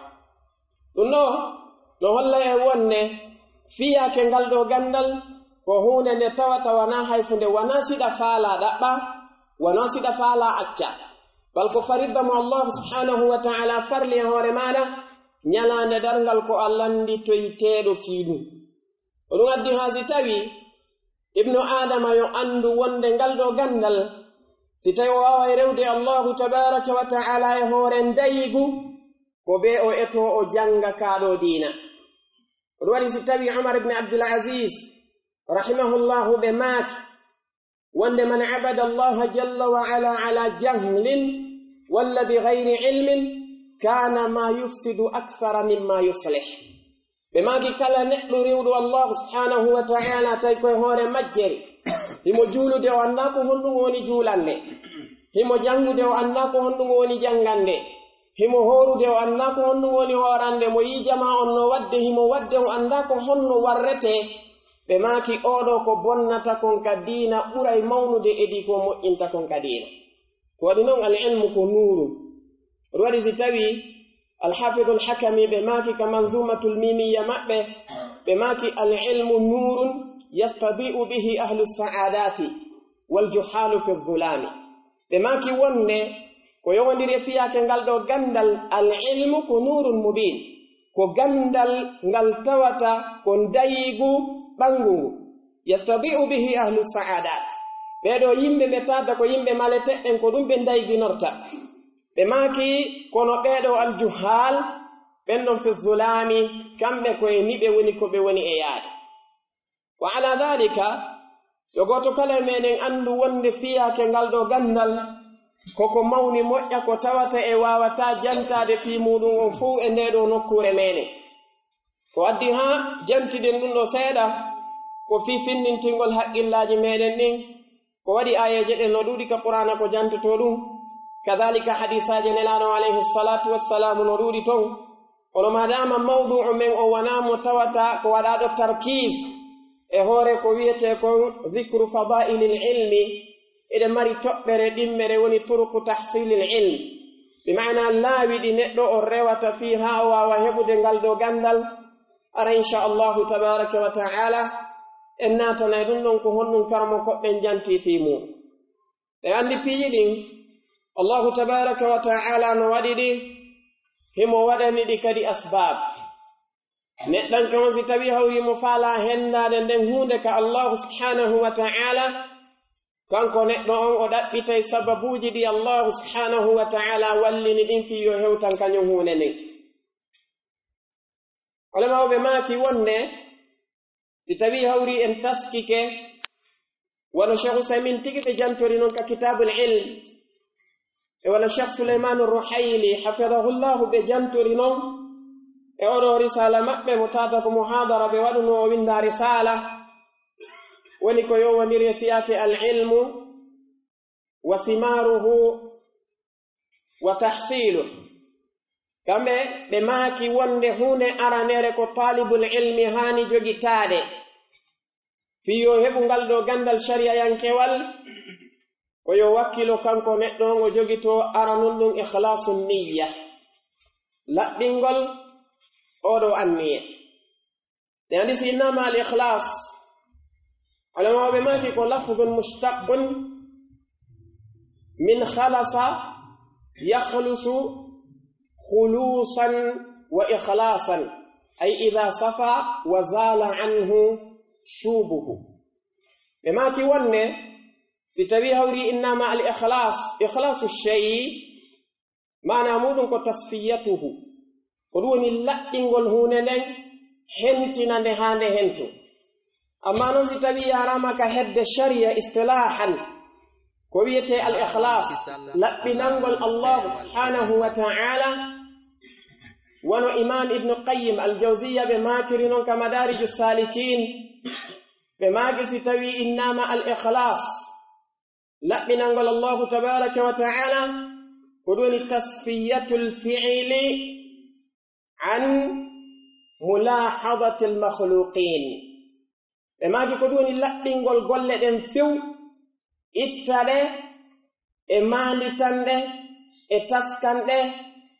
Ɗum ɗoo no holla e wonde fiyaake ngal ɗoo ganndal ko huunde nde tawata wanaa hay funde, wanaa siɗa faalaa ɗaɓɓaa, wanaa siɗa faalaa accaa. Bal ko faridda mo Allaahu subhaanahu wa ta'aalaa farli e hoore maaɗa, ñalaande darngal ko a lannditoyteeɗo fii ɗum. Ko ɗum addi haa si tawii Ibnu Aadama yo anndu wonde ngal ɗoo ganndal, si tawii o waaway rewde Allaahu tabaaraka wa ta'aalaa e hoore ndayigu, ko bee o etoo o jannga kaa ɗoo diina. Ko ɗum waɗi si tawii Umar ibn Abdul Aziz, rahimahullaahu, ɓe maaki, wonde man abada Allaha jalla wa ala ala jahlin walla bi gayri ilmin, kana ma yufsidu akthara mimma yuslih. Ɓe maaki kala neɗɗo rewɗo Allahu subhanahu wa ta'ala tawi koye hoore majjere, himo juulude o anndaa ko honɗum woni juulannde, himo janngude o anndaa ko honɗum woni janngannde, himo hoorude o anndaa ko honɗum woni hoorannde, mo yii jamaa on no waɗde, himo waɗde o anndaa ko honno warretee. Ɓe maaki, oo ɗoo ko bonnata kon ka diina ɓuray mawnude edii ko moƴƴinta kon ka diina. Ko waɗi non, al ilmu ko nuurun. Ko ɗum waɗi si tawii Al Hafidul Hakami ɓe maaki ka Manzumatul Mimiyya maɓɓe, ɓe maaki, al ilmu nuurun yastadi'u bihi ahlu sa'adati wal juhalu fi dhulami. Ɓe maaki wonde ko yowondiri e fiyaake ngal ɗoo ganndal, al ilmu ko nuurun mubiin, ko ganndal ngal tawata ko ndayigu ɓanngungu. Yastadi'u bihi ahlu sa'adat. Ɓee ɗoo yimɓe ɓe taata ko yimɓe maleteɗen, ko ɗum ɓe ndayiginorta. Ɓe maaki, kono ɓee ɗoo aljuhaal, ɓen ɗon fi dhulami, kamɓe ko e niɓe woni ko ɓe woni e yaade. Wa ala dhalika, yo gooto kala e meɗen anndu wonde fiyaake ngal ɗoo ganndal, ko ko mawni moƴƴa ko tawata e waawataa jantaade fii muuɗum on fow e ndee ɗoo nokkuure meɗen. Ko addi haa jantiɗen ɗum ɗoo seeɗa, ko fii finndintingol haqqillaaji meɗen ɗin, ko waɗi aayeeje ɗen no ɗuuɗi ka Qur'aana ko jantotoo ɗum, kadhalika hadiisaaje Nelaaɗo alayhi salaatu wassalaamu no ɗuuɗi ton. Kono maadaama mawduu'u men o wanaa mo tawata ko waɗaaɗo tarkiis e hoore ko wi'etee kon dhikru fadaa'ilil ilmi, eɗen mari toɓɓere ɗimmere woni turuqu tahsiilil ilm, bi ma'ana laawi ɗi neɗɗo on rewata fii haa o waawa heɓude ngal ɗoo ganndal. Ara, insha Allahu tabaaraka wa ta'ala, en naatanay ɗum ɗon ko honɗum karamokooɓe ɓen jantii fii mun. Ɓe anndi piiji ɗin, Allahu tabaaraka wa ta'ala no waɗi ɗi, himo waɗani ɗi kadi asbaab. Neɗɗanke on, si tawii hawri mo faalaa henndaade nden huunde ka Allahu subhanahu wa ta'ala, kanko neɗɗo on o ɗaɓɓitay sababuuji ɗi Allahu subhanahu wa ta'ala wallini ɗin fii yo hewtan kañum huunde nden. Ulamaaɓe maaki wonde, si tawii hawri en taskike, wano Sheikh Usaymin tigi ɓe jantori non ka Kitaabul Ilm, e wano Sheikh Suleymaanu Ruhayli, hafidahullahu, ɓe jantori non e oɗo risaala maɓɓe mo taata ko muhaadara ɓe waɗuno o winnda risaala, woni ko yowondiri e fiyaake al ilmu wa thimaaruhu wa tahsiilu. Kamɓe ɓe maaki wonde huunde aranere ko taalibul ilmi haani jogitaade fii yo heɓu ngal ɗoo ganndal shari'ayankewal, ko yo wakkilo kanko neɗɗo on o jogitoo aranun ɗum ikhlaasu niyya, laɓɓingol oo ɗoo anniya. Ɓe anndi si innama al ikhlaas, ulamaaɓe maaki ko lafdun mushtaqun min khalasa yakhlusu khulusan wa ikhlasan, ay idha safa wa zala anhu shubuhu. Ɓe maaki wonde si tawii hawri innama al ikhlaas, ikhlaasu shay, maanaa muuɗum ko tasfiyatuhu, ko ɗum woni laɓɓingol huunde nden, hentina nde haa nde hento. Ammaa non si tawii yaaraama ka hedde shari'a istilaahan, Ko wi'etee al-ikhlaas, laɓɓinangol Allaahu subhaanahu wa ta'aala, wano Imaam Ibnu Qayyim al-Jawziyya ɓe maakiri non ka Madaariju Saalikiin, ɓe maaki si tawii innama al-ikhlaas, laɓɓinangol Allaahu tabaaraka wa ta'aala, ko ɗun woni tasfiyatul fi'li an mulaahadatil makhluuqiin. Ɓe maaki ko ɗun woni laɓɓingol golle ɗen few, itta ɗe, e maanditan ɗe, e taskan ɗe,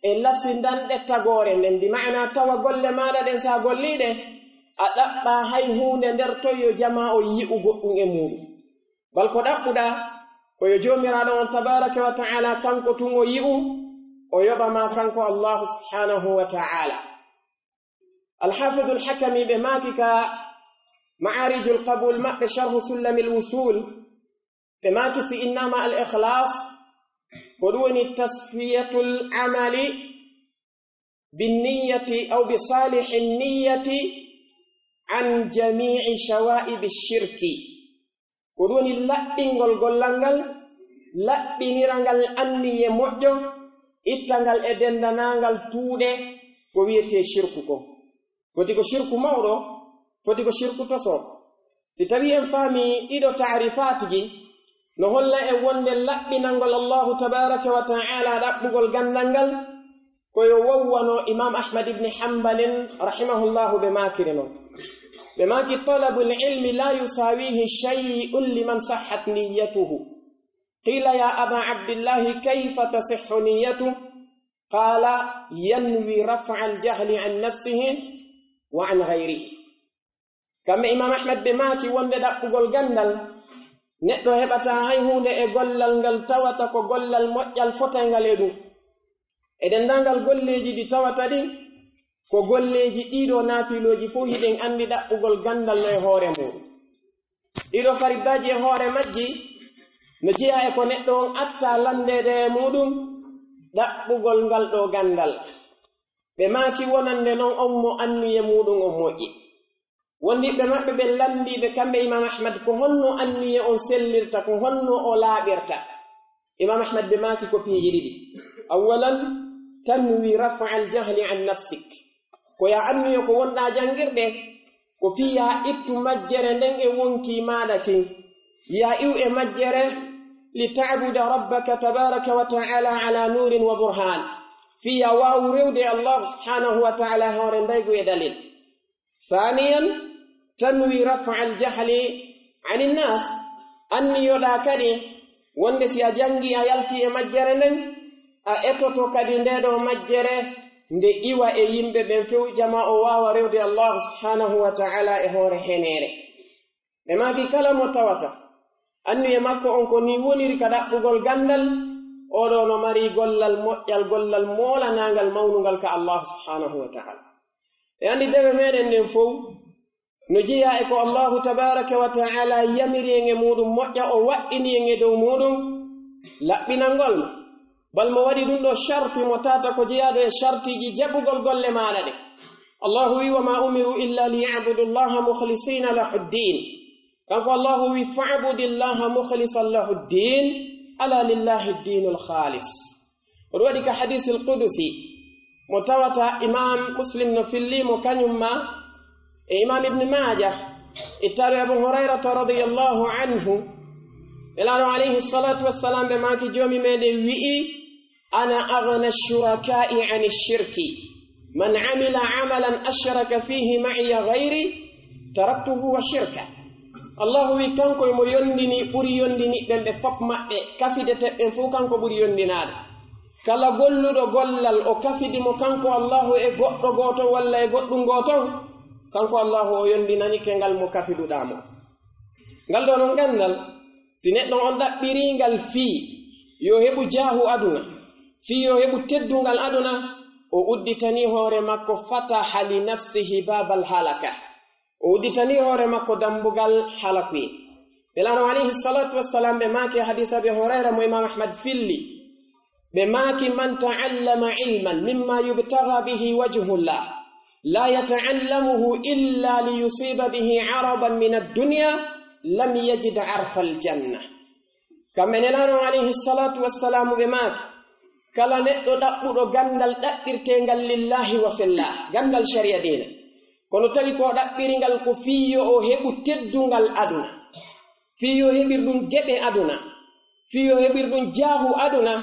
e lasindan ɗe tagoore nden. Bi ma'ana tawa golle maaɗa ɗen si a gollii ɗe, a ɗaɓɓaa hay huunde nder ton yo jamaa on yi'u goɗɗun e muuɗun. Bal ko ɗaɓɓuɗaa, ko yo Joomiraaɗo on tabaaraka wa ta'aala kanko tun o yi'u, o yoɓa ma kanko Allaahu subhaanahu wa ta'aala. Al-Haafidul Hakami ɓe maaki ka Ma'aarijul Qabuul maɓɓe Sharhu Sullamil Wusuul, ɓe maaki si innama al-ikhlaas, ko ɗun woni tasfiyatul amali binniyati aw bi saalihin niyati an jamii'i shawaa'ibi shirki. Ko ɗun woni laɓɓingol gollal ngal, laɓɓinira ngal anniye moƴƴo, itta ngal e dendanaangal tuuɗe ko wi'etee shirku kon. Foti ko shirku mawɗo, foti ko shirku toso. Si tawii en faamii ɗiɗo taarifaatiji, no holla en wonde laɓɓinangol Allaahu tabaaraka wa ta'aala ɗaɓɓugol ganndal ngal, ko yo wowwano Imaam Ahmad ibn Hanbalin rahimahullahu ɓe maakiri non. Ɓe maaki, "Talabul ilmi la yusaawihi shay'un liman sahhat niyyatuhu." Qiila, "Ya Aba Abdillahi, kayfa tasihhu niyyatuhu?" Qaala, "Yanwi raf'al jahli an nafsihi wa an ghayrihi." Kamɓe Imaam Ahmad ɓe maaki wonde ɗaɓɓugol ganndal, neɗɗo heɓataa hay huunde e gollal ngal tawata ko gollal moƴƴal fotayngal e ɗun. E denndaangal golleeji ɗi tawata ɗin, ko golleeji ɗiɗo naafilooji fow hiɗen anndi ɗaɓɓugol ganndal no e hoore muuɗun. Ɗiɗo farillaaji e hoore majji no jeyaa e ko neɗɗo on attaa lanndeede e muuɗun ɗaɓɓugol ngal ɗoo ganndal. Ɓe maaki wonande non on mo anniye muuɗun on moƴƴi. Wondiɓɓe maɓɓe ɓen lanndiiɓe kamɓe Imaam Ahmad ko honno anniye on sellirta, ko honno o laaɓirta. Imaam Ahmad ɓe maaki ko piiji ɗiɗi. Awwalan, tanwi raf'al jahli an nafsik. Ko yo a anniyo ko wonɗaa janngirde, ko fii yo a ittu majjere nden e wonkii maaɗa kin. Yo a iw e majjere, li ta'buda rabbaka tabaaraka wa ta'aala ala nuurin wa burhaan. Fii yo a waawu rewde Allaahu subhaanahu wa ta'aala hoore ndaygu e dalil. Saaniyan, tanwi raf'al jahli anin naas. Anniyoɗaa kadi wonde si a janngii a yaltii e majjere nden, a etoto kadi ndee ɗoo majjere nde iwa e yimɓe ɓen few, jamaa o waawa rewde Allaahu subhaanahu wa ta'aala e hoore heneere. Ɓe maaki kala mo tawata anniye makko on ko nii woniri ka ɗaɓɓugol ganndal, oo ɗoo no mari gollal moƴƴal, gollal moolanaangal mawnungal ka Allaahu subhaanahu wa ta'aala. E anndi dewe meɗen nden fow, no jeyaa e ko Allaahu tabaaraka wa ta'aala yamiri en e muuɗun moƴƴa, o waɗɗini en e dow muuɗun laɓɓinangol ma. Bal mo waɗi ɗun ɗoo sharti mo tata ko jeyaaɗo e shartiiji jaɓugol golle maaɗa ɗen. Allaahu wi'i, "Wa maa umiru illa li ya'budu Allaaha mukhlisiina lahu ddiin." Kanko Allaahu wi'i, "Fa'budi Allaaha mukhlisan lahu ddiin, alaa lillaahi ddiinul khaalis." Oɗo waɗi ka hadiisil qudusi, mo tawata Imaam Muslim no filli mo kañun ma, e Imaam Ibn Maaja, ittaaɗo e Abu Hurayrata radiyallaahu anhu, Nelaaɗo alayhi salaatu wassalaam ɓe maaki, Joomi meɗen wi'i, "Ana aghna shurakaa'i ani shirki. Man amila amalan ashraka fiihi ma'iya ghayri, taraktuhu wa shirka." Allaahu wi'i, kanko e mo yondini, ɓuri yondini ɓen ɓe fop maɓɓe, kafideteɓɓen fow kanko ɓuri yondinaade. Kala golluɗo gollal, o kafidi mo kanko Allaahu e goɗɗo gooto walla e goɗɗun gooton, kanko Allaahu o yondinanike ngal mo kafiduɗaa mo. Ngal ɗoo non ganndal, si neɗɗo on ɗaɓɓirii ngal fii yo heɓu jaahu aduna, fii yo heɓu teddungal aduna, o udditanii hoore makko, fataha li nafsihi baabal halaka. O udditanii hoore makko dambugal halakuyee. Nelaaɗo alayhi salaatu wassalaam ɓe maaki e hadiisa Abi Hurayra mo Imaam Ahmad filli, ɓe maaki, "Man ta'allama ilman mimma yubtaga bihi wajhullah, la yata'allamuhu illa li yusiba bihi aradan min ad-dunya, lam yajid arfal janna." Kamɓe Nelaaɗo alayhi salaatu wassalaamu ɓe maaki, kala neɗɗo ɗaɓɓuɗo ganndal ɗaɓɓirteengal lillaahi wa fillah, ganndal shari'a diina, kono tawi ko o ɗaɓɓiri ngal ko fii yo o heɓu teddungal aduna, fii yo heɓir ɗum geɗe aduna, fii yo heɓir ɗum jaahu aduna,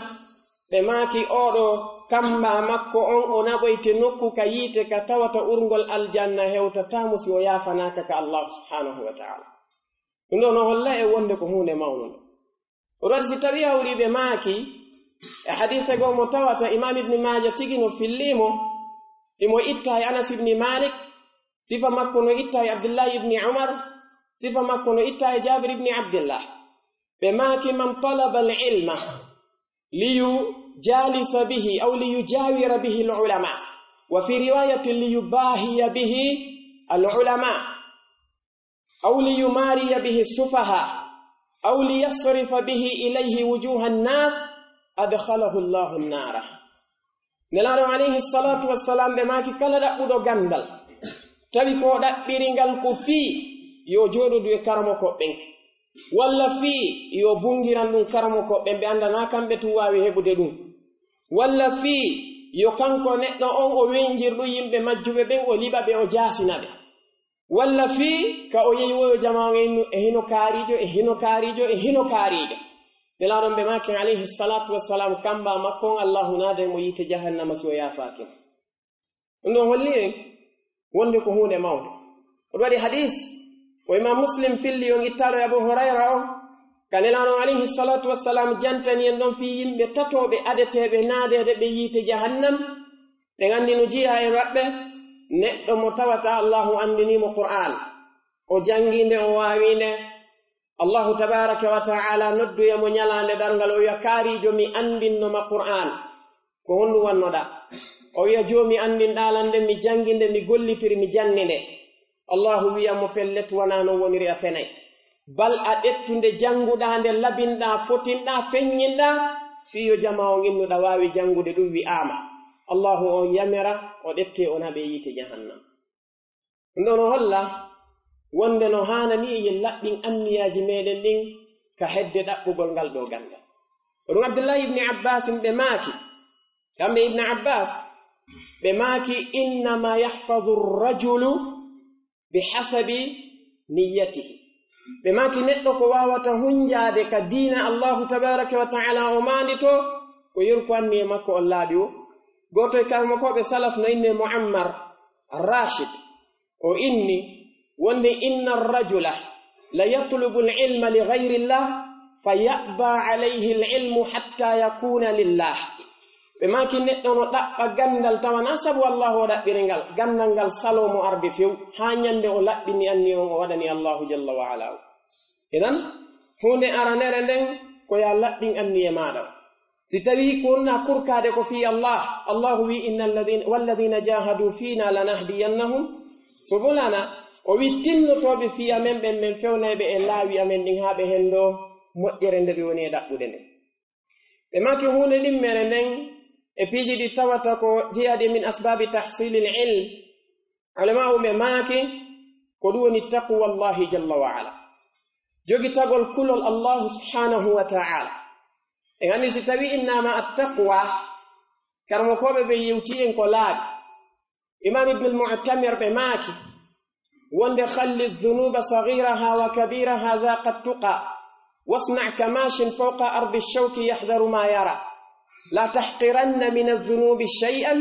ɓe maaki, "Oo ɗoo kamba makko on, o naɓoyte nokku ka yiite ka tawata urngol aljanna hewtataa mo si o yaafanaaka ka Allaahu subhaanahu wa ta'aalaa." Ɗum ɗoo no holla e wonde ko huunde mawnunde. Ko ɗum waɗi si tawii hawriiɓe maaki e hadiise goo mo tawata Imaam Ibni Maaja tigi no fillii mo, himo itta e Anas Ibni Maalik, sifa makko no itta e Abdullaahi Ibni Umar, sifa makko no itta e Jaabir Ibni Abdillah. Ɓe maaki, "Man talaba al-ilma liyujaalisa bihi aw liyujaawira bihi al-ulamaa, wa fii riwaayatin liyubaahiya bihi al-ulamaa, aw liyumaariya bihi as-sufahaa, aw liyasrifa bihi ilayhi wujuuha an-naas, adkhalahu Allaahu an-naara." Nelaaɗo alayhi salaatu wassalaam ɓe maaki, kala ɗaɓɓuɗo ganndal, tawi ko o ɗaɓɓiri ngal ko fii yo jooɗodu e karamokooɓe ɓen, walla fii yo bunngiran ɗum karamokooɓe ɓen, ɓe anndanaa kamɓe tun waawi heɓude ɗum, walla fii yo kanko neɗɗo on o weynjir ɗum yimɓe majjuɓe ɓen, o liɓa ɓe, o jaasina ɓe. Walla fii ka o yehi woyo jamaa on innu e hino kaarijo, e hino kaarijo, e hino kaarijo. Nelaaɗo on ɓe maaki alayhi salaatu wassalaam, kamba makko on Allaahu naaday mo yiite jahannama si o yaafaaki mo. Ɗum ɗon holli en wonde ko huunde mawnde. Ko ɗum waɗi hadiis ko Imaam Muslim filli on ittaaɗo e Abu Hurayra on, ka Nelaaɗo on alayhi salaatu wassalaam jantani en ɗon fii yimɓe tato ɓe adeteeɓe naadeede ɓe yiite jahannam. Ɗen anndi no jeyaa e maɓɓe neɗɗo mo tawata Allaahu anndinii mo Qur'aan, o janngii nde, o waawii nde. Allaahu tabaaraka wa ta'aalaa noddoya mo ɲalaande darngal, o wi'a, "Kaarijo, mi anndinno ma Qur'aan. Ko honɗum wannoɗaa?" O wi'a, "Joomi, anndinɗaa lan nde, mi janngi nde, mi gollitiri, mi janni nde." Allaahu wi'a mo, "Pellet, wanaa non woniri, a fenay. Bal a ƴettu nde jannguɗaa, nde labinɗaa, fotinɗaa, feɲɲinɗaa, fii yo jamaa on innuɗaa waawi janngude ɗum wi'aama." Allaahu on yamira, o ƴettee, o naɓee yiite jahannam. Ɗum ɗoo no holla wonde no haanani en laɓɓin anniyaaji meɗen ɗin ka hedde ɗaɓɓugol ngal ɗoo ganndal. Ko ɗum Abdullaahi ibni Abbaasin ɓe maaki, kamɓe Ibn Abbaas, ɓe maaki, "Innama yahfazu rajulu bi hasabi niyyatihi." Ɓe maaki, neɗɗo ko waawata hunjaade ka diina Allaahu tabaaraka wa ta'aalaa o maanditoo, ko yeru ko anniya makko on laaɓi o. Gooto e karamokooɓe salaf no innee Muammar Rashid. O inni wonde, "Inna rajula la yatlubu al-ilma li ghayri llah, fa ya'ba alayhi al-ilmu hatta yakuna lillah." Ɓe maaki, neɗɗo no ɗaɓɓa ganndal tawa na sabu Allaahu o ɗaɓɓiri ngal, ganndal ngal saloo mo arde few, haa ɲande o laɓɓini anniya on o waɗani Allaahu jalla wa ala. Idan, huunde aranere nden ko yo a laɓɓin anniya maaɗa. Si tawii ko wonnaa kurkaade ko fii Allah, Allahu wi'i, "Innal ladhina, walladhina jahadu fina lanahdiyannahum subulana." O wi'i, "Tinnotooɓe fii amen ɓen, men fewnay ɓe e laawi amen ɗin haa ɓe henndoo moƴƴere nde ɓe woni e ɗaɓɓude nden." Ɓe maaki huunde ɗimmere nden e piiji ɗi tawata ko jeyaɗi min asbaabi tahsilil ilm. Ulama'u ɓe maaki ko ɗum woni taqwallahi jalla wa ala. Jogitagol kulol Allahu subhanahu wa ta'ala. En anndi si tawii innaama at-taqwa, karamokooɓe ɓe yewti en ko laaɓi. Imaam Ibnul Mu'tamir ɓe maaki wonde, "Khalli dhunuba saghiraha wa kabiraha dhaqa tuqa, wasna' kamashin fawqa ardi shawki yahdharu ma yara. La tahqiranna min adh-dhunubi shay'an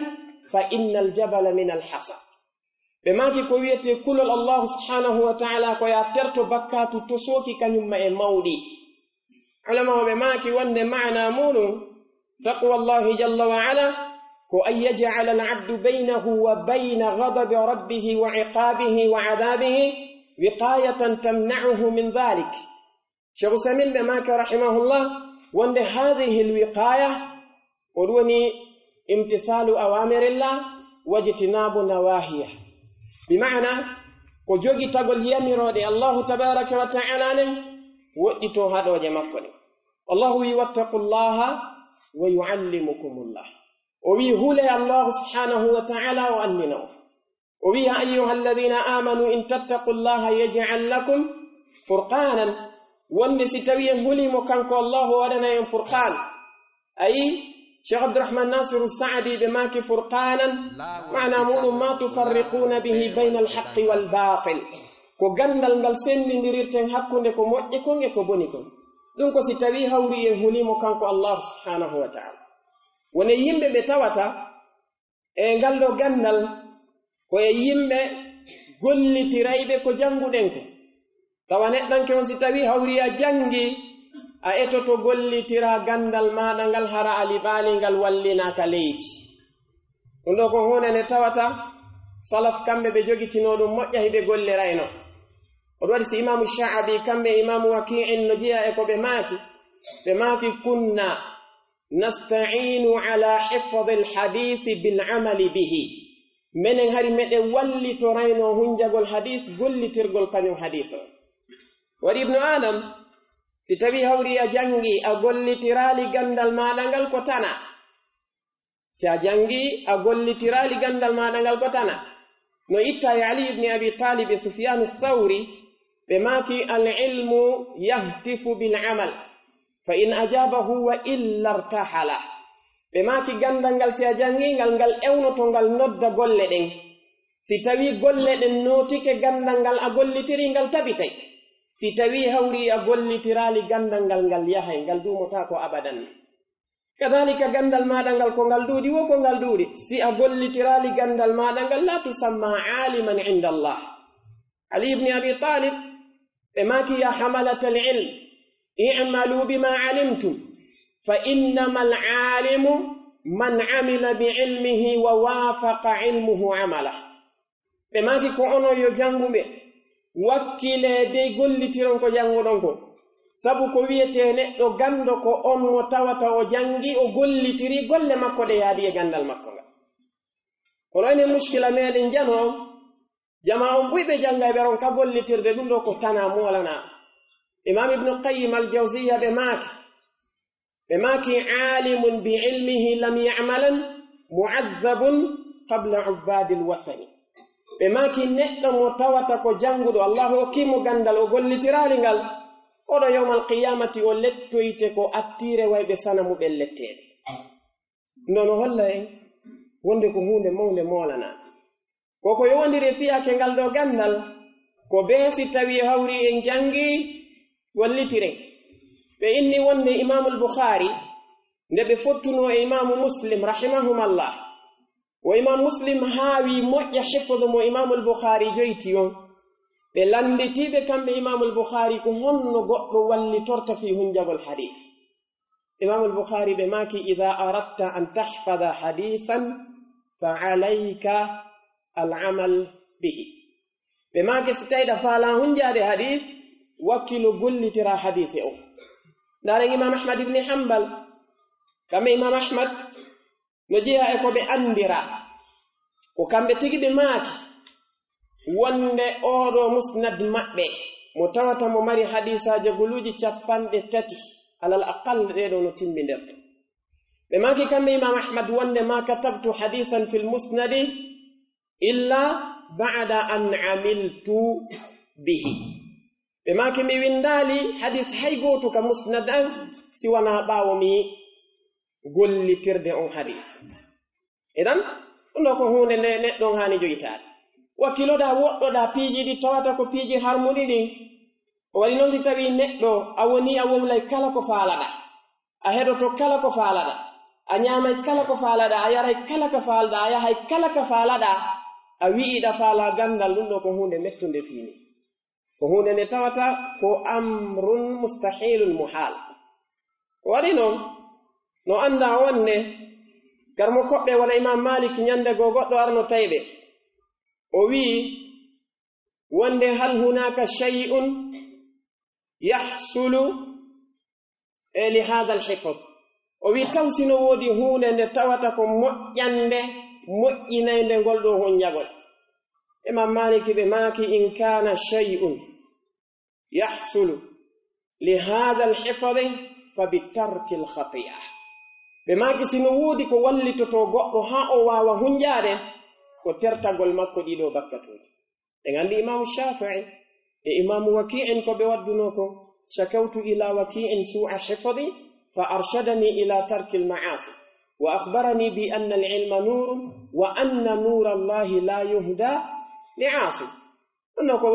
fa innal jabala min al-hasa." Ɓe maaki ko wi'etee kulol Allahu subhanahu wa ta'ala ko yo a terto bakkaatu tosooki kaɲumma e mawɗi. Ulama'u ɓe maaki wonde maana muuɗum, taqwallahi jalla wa ala, ko an yaj'ala al-abdu baynahu wa bayna ghadabi rabbihi wa iqabihi wa adhabihi wiqayatan tamna'uhu min dhalik. Sheikh Uthaymin ɓe maaki rahimahullah wonde hadhihi al-wiqaya, ko ɗum woni imtithalu awamirillah wajtinabu nawahiya. Bi ma'ana, ko jogitagol yamirooɗe Allahu tabaraka wa ta'ala nden, woɗɗitoo haɗooje makko ɗen. Allahu wi'i, "Wattaqullaha wa yu'allimukumullah." O wi'i, "Hulee Allahu subhanahu wa ta'ala, o annina on." O wi'i, "Ya ayyuhalladhina amanu in tattaqullaha yaj'al lakum furqanan Wonde si tawii en hulii mo kanko Allaahu, o waɗana en furqaan. Ayi, Cheikh Abdurrahman Nasiru Saadi ɓe maaki furqaanan, maana muuɗum ma tufarriquuna bihi bayna alhaqqi wal baatil. Ko ganndal ngal senndindirirten hakkunde ko moƴƴi kon e ko boni kon. Ɗum ko si tawii hawrii en hulii mo kanko Allaahu subhaanahu wa ta'aala. Wonee yimɓe ɓe tawata e ngal ɗoo ganndal, ko e yimɓe gollitirayɓe ko jannguɗen ko. Tawa neɗɗanke on, si tawii hawrii a janngii, a etoto gollitiraa ganndal maaɗa ngal, hara a liɓaali ngal wallinaaka leydi. Ɗum ɗoo ko huunde nde tawata salaf kamɓe ɓe jogitinoo ɗum moƴƴa, hiɓe gollirayno. Oɗo waɗi si Imaamu Sha'abi, kamɓe Imaamu Wakii'in no jeyaa e ko ɓe maaki. Ɓe maaki, "Kunna nasta'iinu ala hifdil hadiisi bil amali bihi." Menen hari meɗen wallitoraynoo hunjagol hadiis, gollitirgol kañum hadiis on. Waɗi Ibnu Aadam, si tawii hawrii a janngii, a gollitiraali ganndal maaɗa ngal ko tanaa. Si a janngii, a gollitiraali ganndal maaɗa ngal ko tanaa. No ittaa e Ali ibni Abi Taalib e Sufyaanu Thawri, ɓe maaki, "Al ilmu yahtifu bil amal, fa in ajaabahu wa illa irtahala." Ɓe maaki, ganndal ngal, si a janngii ngal, ngal ewnoto, ngal nodda golle ɗen. Si tawii golle ɗen nootike ganndal ngal a gollitirii, ngal tabitay. Si tawii hawrii a gollitiraali ganndal ngal, ngal yahay, ngal duumotaako abadan. Kadaalika ganndal maaɗa ngal, ko ngal ɗuuɗi woo ko ngal ɗuuɗi, si a gollitiraali ganndal maaɗa ngal, laa tusammaa aaliman inda Allah. Ali ibni Abi Taalib, ɓe maaki, "Yaa hamalatal ilm, i'malu bima alimtum, fa innamal aalimu man amila bi ilmihi wa waafaqa ilmuhu amalah." Ɓe maaki, "Ko onon yo jannguɓe, wakkilee dey gollitiron ko jannguɗon ko. Sabu ko wi'etee neɗɗo ganndo ko on mo tawata o janngii, o gollitirii golle makko ɗe yaadi e ganndal makko ngal." Kono enen muskila meɗen jano on, jamaa on ɓuyɓe janngayɓe ron ka gollitirde, ɗum ɗoo ko tanaa moolanaa. Imaam Ibnu Qayyim al-Jawziyya ɓe maaki, ɓe maaki, "Aalimun bi ilmihi lam ya'malan, mu'azzabun qabla ubbaadil wasani." Ɓe maaki, "Neɗɗo mo tawata ko jannguɗo, Allaahu okkii mo ganndal, o gollitiraali ngal, oɗo yawmal qiyaamati o lettoyte ko attiire wayɓe sanamuɓen letteede." Ndo no holla en wonde ko huunde mawnde moolanaa. Ko ko yowondiri e fiyaake ngal ɗoo ganndal, ko bee si tawii hawrii en janngii, wallitiren. Ɓe inni wonde Imaamul Bukhaari, nde ɓe fottunoo e Imaamu Muslim, rahimahumallah, wo Imaamu Muslim haawi moƴƴa hifdu mo Imaamul Bukhaari joyti on. Ɓe lannditii ɓe kamɓe Imaamul Bukhaari ko honno goɗɗo wallitorta fii hunjagol hadiis. Imaamul Bukhaari ɓe maaki, "Idaa aradta an tahfada hadiisan, fa alayka al amal bihi." Ɓe maaki, "Si tawii ɗa faalaa hunjaade hadiis, wakkilo gollitiraa hadiise on." Ndaaren Imaam Ahmad ibni Hanbal, kamɓe Imaam Ahmad no jeyaa e ko ɓe anndiraa. Ko kamɓe tigi ɓe maaki wonde oo ɗoo musnad maɓɓe, mo tawata mo mari hadiisaaje guluuji capanɗe tati, alal aqall ɗee ɗoo no timbindirta. Ɓe maaki kamɓe Imaam Ahmad wonde, "Ma katabtu hadiisan fil musnadi illa ba'da an amiltu bihi." Ɓe maaki, "Mi winndaali hadiis hay gooto ka musnad an si wanaa ɓaawo mi gollitirde on hadiis." Idan, ɗum ɗoo ko huunde nde neɗɗo on haani joytaade. Wakkiloɗaa, woɗɗoɗaa piiji ɗi tawata ko piiji harmuɗi ɗin. O waɗi non si tawii neɗɗo a wonii a wowlay kala ko faalaɗaa. A heɗoto kala ko faalaɗaa. A ñaamay kala ko faalaɗaa. A yaray kala ko faalaɗaa. A yahay kala ko faalaɗaa. A wi'iɗaa faalaa ganndal, ɗum ɗoo ko huunde mettunde fii nii. Ko huunde nde tawata ko amrun mustahilun muhal. Ko waɗi non, no anndaa wonde garmo koɓɓe wona Imaam Maalik, ñannde goo goɗɗo arno tawi ɓe. O wi'i wonde, "Hal hunaaka shay'un yahsulu e li haadal hifz?" O wi'i, "Taw si no woodi huunde nde tawata ko moƴƴannde, moƴƴinaynde ngol ɗoo honjagol?" Imaam Maaliki ɓe maaki, "In kaana shay'un yahsulu li haadal hifzi fa bi tarkil khati'a." Ɓe maaki, si no woodi ko wallitotoo goɗɗo haa o waawa hunjaade, ko tertagol makko ɗii ɗoo bakkatuuji. En anndi Imaamu Shaafi'i e Imaamu Wakii'in ko ɓe waddunoo kon. شكوت إلى وكيع سوء حفظي فأرشدني إلى ترك المعاصي وأخبرني بأن العلم نور وأن نور الله لا يهدى لعاصي. Ɗun ko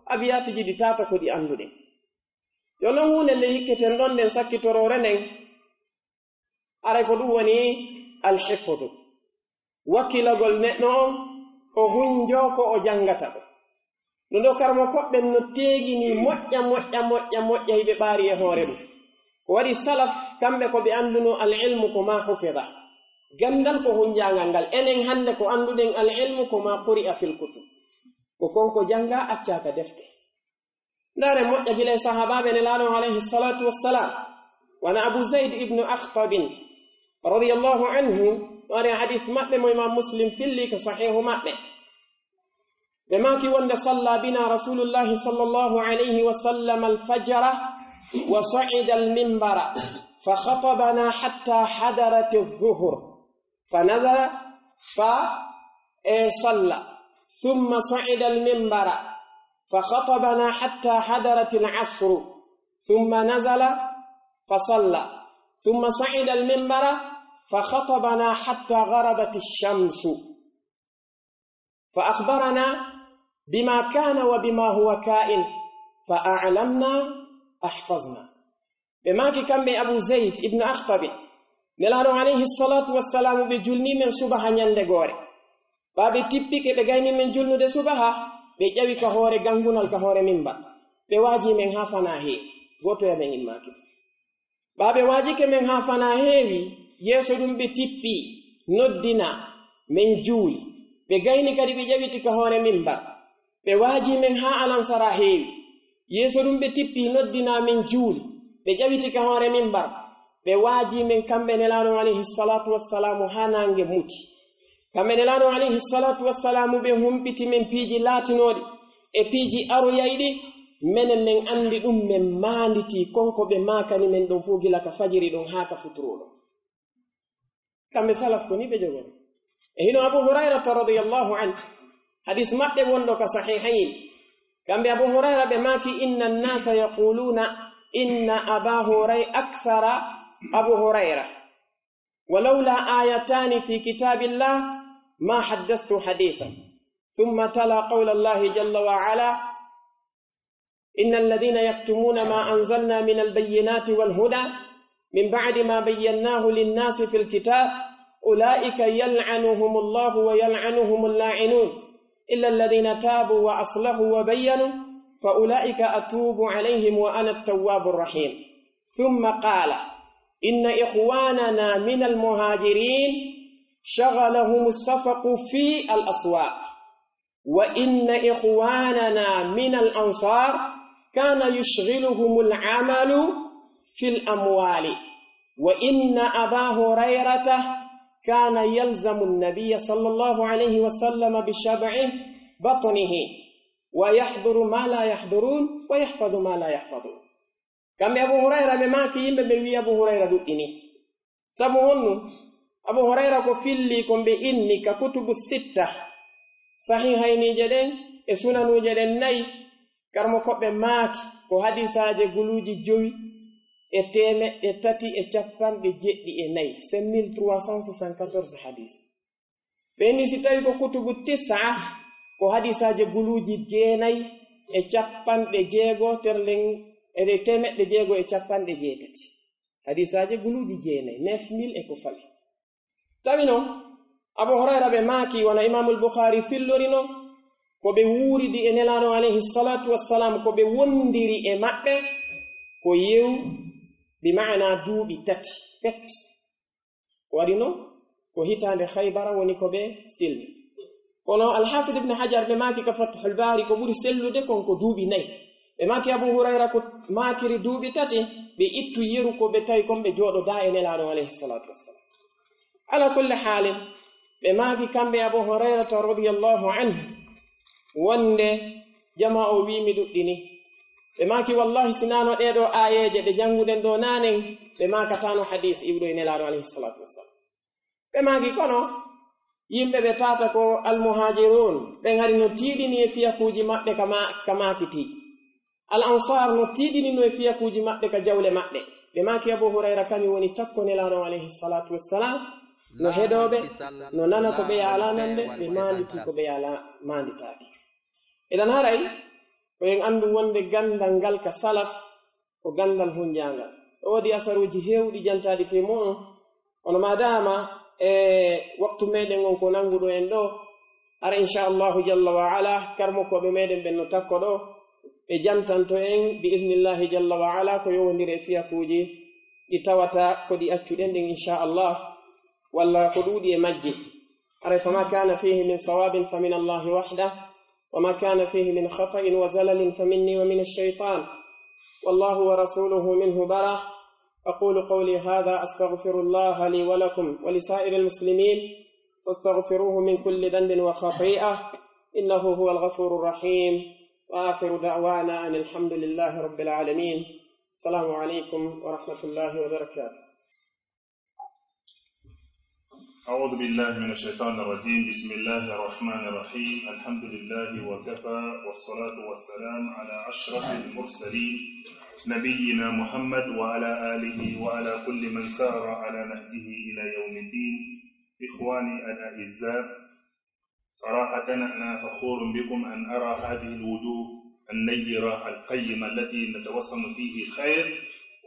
abiyaatuuji ɗi tata ko ɗi annduɗen. Yo non huunde nde hikketen ɗon nden sakkitoroore nden, aray ko ɗun woni alhifdu, wakkilagol neɗɗo on, o hunjoo ko o janngata ɗon. No ɗoo karamokooɓe ɓen no teegini moƴƴa, moƴƴa, moƴƴa, moƴƴa, hiɓe ɓaari e hoore ɗun. Ko waɗi salaf, kamɓe ko ɓe anndunoo al ilmu ko ma hufida. Ganndal ko hunjaangal ngal. Enen hannde ko annduɗen al ilmu ko ma quri'a fil kutub. Ko kon ko janngaa, accaa ka defte. Ndaaren moƴƴa gila e sahaabaaɓe Nelaaɗo on alayhi salatu wassalam. Wano Abu Zayd ibnu Akhtabin radiyallahu anhu, no ari e hadis maɓɓe mo Imam Muslim filli ko sahihu maɓɓe. Ɓe maaki wonde, صلى بنا رسول الله صلى الله عليه وسلم الفجر وصعد المنبر فخطبنا حتى حضرت الظهر فنزل ف-، إيه، صلى، ثم صعد المنبر فخطبنا حتى حضرت العصر ثم نزل فصلى، ثم صعد المنبر فخطبنا حتى غربت الشمس. فأخبرنا بما كان وبما هو كائن، فأعلمنا أحفظنا. Ɓe maaki kamɓe Abu Zayd ibn Akhtabi, Nelaaɗo alayhi salatu wassalam, ɓe julni men subaha ɲande goore. Ɓa ɓe tippike ɓe gayni men julnude subaha, ɓe ƴawi ka hoore gangunal, ka hoore mimbar. Ɓe waaji men haa fanaa heewi, gooto e men immaaki. Ɓa ɓe waajike men haa fanaa heewi, yeeso ɗun ɓe tippi, noddina, men juuli. Ɓe gayni kadi ɓe ƴawiti ka hoore mimbar. Ɓe waaji men haa alansara heewi. Yeeso ɗun ɓe tippi, noddina, men juuli. Ɓe ƴawiti ka hoore mimbar. Ɓe waaji men kamɓe Nelaaɗo alayhi salatu wassalam haa naange muti. Kamɓe Nelaaɗo alayhi salatu wassalam ɓe humpiti men piiji laatinooɗi e piiji aroyayɗi, menen men anndi ɗun, men maanditii kon ko ɓe maakani men ɗon fow gila ka fajiri ɗon haa ka futuro ɗon. Kamɓe salaf ko nii ɓe jogori. E hino Abu Hurayrata radiyallahu anhu, hadis maɓɓe wonɗo ka Sahihayn. Kamɓe Abu Hurayra ɓe maaki, إن الناس يقولون إن أبا هريرة أكثر أبو هريرة ولولا آيتان في كتاب الله ما حدثت حديثا. ثم تلا قول الله جل وعلا: إن الذين يكتمون ما أنزلنا من البينات والهدى من بعد ما بيناه للناس في الكتاب أولئك يلعنهم الله ويلعنهم اللاعنون إلا الذين تابوا وأصلحوا وبينوا فأولئك أتوب عليهم وأنا التواب الرحيم. ثم قال: إن إخواننا من المهاجرين شغلهم الصفق في الأسواق، وإن إخواننا من الأنصار كان يشغلهم العمل في الأموال، وإن أبا هريرة كان يلزم النبي صلى الله عليه وسلم بشبع بطنه، ويحضر ما لا يحضرون، ويحفظ ما لا يحفظون. Kamɓe Abu Hurayra ɓe maaki, yimɓe ɓe wi'i Abu Hurayra ɗuɗɗini. Sabu honɗun? Abu Hurayra ko filli ko ɓe inni ka kutubu sitta, sahihayniije ɗen e sunanuuje ɗen nayi, karamokooɓe maaki ko hadisaaje guluuji jowi e teemeɗɗe tati e cappanɗe jeɗɗi e nayi, cinq mille trois cent soixante-quatorze hadis. Ɓe inni si tawi ko kutubu tisa, ko hadisaaje guluuji jeenayi e cappanɗe jeego, terlen e teemeɗɗe jeego e cappanɗe jeetati. Hadisaaje guluuji jeenayi, neuf mille e ko fawi. Tawi non, Abu Hurayra ɓe maaki, wano Imaamul Bukhaari fillori non, ko ɓe wuuridi e Nelaaɗo alayhi salatu wassalam, ko ɓe wondiri e maɓɓe, ko yeru, bi ma'ana duuɓi tati, pet. Ko waɗi non, ko hitaande Khaybara woni ko ɓe silmi. Kono Al-Hafid Ibn Hajar ɓe maaki ka Fathul Baari, ko ɓuri sellude kon ko duuɓi nayi. Ɓe maaki Abu Hurayra ko maakiri duuɓi tati, ɓe ittu yeru ko ɓe tawi kon ɓe jooɗodaa e Nelaaɗo alayhi salatu wassalam. Ala kulli haalin, ɓe maaki kamɓe Abu Hurayrata radiyallahu anhu wonde jamaa o wi'i mi ɗuɗɗini. Ɓe maaki, wallahi, si naano ɗee ɗoo aayeeje ɗe jannguɗen ɗoo naanen, ɓe maakataano hadiis iwɗo e Nelaaɗo alayhi salatu wassalam. Ɓe maaki, kono yimɓe ɓe tata ko almuhaajiruun, ɓen hari no tiiɗini e fiyakuuji maɓɓe ka ma-, ka maakitiiji. Al Ansaar no tiiɗinino e fiyakuuji maɓɓe ka jawle maɓɓe. Ɓe maaki Abu Hurayra kañum woni takko Nelaaɗo on alayhi salaatu wassalam, no heɗoo ɓe, no nana ko ɓe yaalaa nande, ɓe maanditii ko ɓe yaalaa maanditaaki. Eɗen haray, ko en anndu wonde ganndal ngal ka salaf, ko ganndal hunjaangal. E woodi asaruuji heewɗi jantaaɗi fii mu'un, kono maadaama e waqtu meɗen on ko nannguɗo en ɗoo, hara inchallahu jalla wa ala, karmokooɓe meɗen ɓen no takko ɗoo, ɓe jantanto en bi idnillahi jalla wa ala ko yowondiri e fiyakuuji ɗi tawata ko ɗi accuɗen ɗin inchallah, walla ko ɗuuɗi e majji. Haray, فما كان فيه من صواب فمن الله وحده، وما كان فيه من خطأ وزلل فمني ومن الشيطان، والله ورسوله منه برا. أقول قولي هذا، أستغفر الله لي ولكم ولسائر المسلمين، فاستغفروه من كل ذنب وخطيئة، إنه هو الغفور الرحيم. وآخر دعوانا أن الحمد لله رب العالمين. السلام عليكم ورحمة الله وبركاته. أعوذ بالله من الشيطان الرجيم. بسم الله الرحمن الرحيم. الحمد لله وكفى، والصلاة والسلام على أشرف المرسلين، نبينا محمد وعلى آله وعلى كل من سار على نهجه إلى يوم الدين. إخواني الأعزاء، صراحة أنا فخور بكم أن أرى هذه الوجوه النيرة القيمة التي نتوسم فيه خير.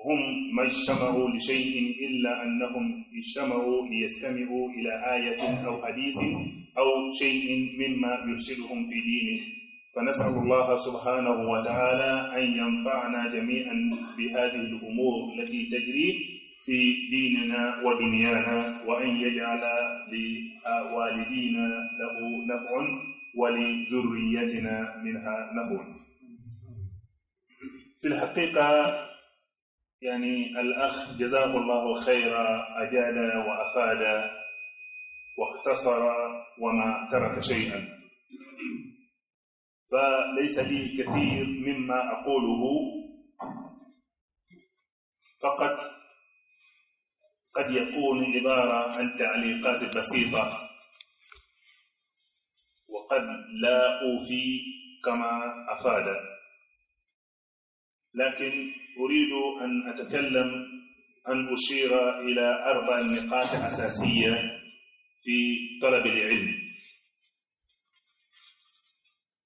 هم ما اجتمعوا لشيء إلا أنهم اجتمعوا ليستمعوا إلى آية أو حديث أو شيء مما يرشدهم في دينه. فنسأل الله سبحانه وتعالى أن ينفعنا جميعا بهذه الأمور التي تجري في ديننا ودنيانا، وأن يجعل لوالدينا له نفع ولذريتنا منها نفع. في الحقيقة، يعني، الأخ جزاه الله خيرا أجاد وأفاد واختصر وما ترك شيئا، فليس لي كثير مما أقوله، فقط قد يكون عبارة عن تعليقات بسيطة، وقد لا أوفي كما أفاد، لكن أريد أن أتكلم، أن أشير إلى أربع نقاط أساسية في طلب العلم.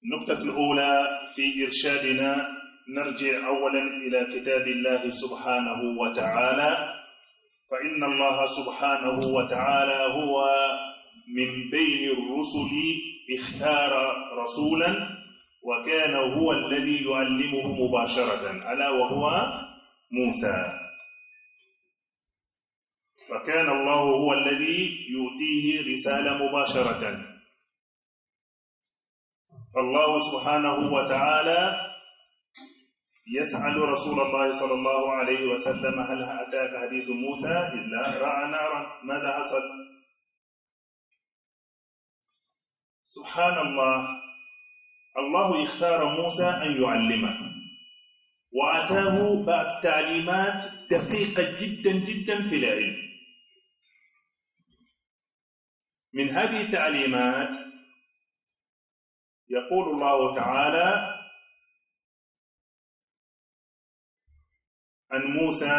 النقطة الأولى في إرشادنا، نرجع أولا إلى كتاب الله سبحانه وتعالى، فإن الله سبحانه وتعالى هو من بين الرسل اختار رسولا، وكان هو الذي يعلمه مباشرة، ألا وهو موسى. فكان الله هو الذي يؤتيه رسالة مباشرة. فالله سبحانه وتعالى يسأل رسول الله صلى الله عليه وسلم: "هل أتاك حديث موسى؟" إذ رأى نارا. ماذا حصل؟ سبحان الله، الله اختار موسى أن يعلمه، وأتاه بعض تعليمات دقيقة جدا جدا في العلم. من هذه التعليمات يقول الله تعالى عن موسى: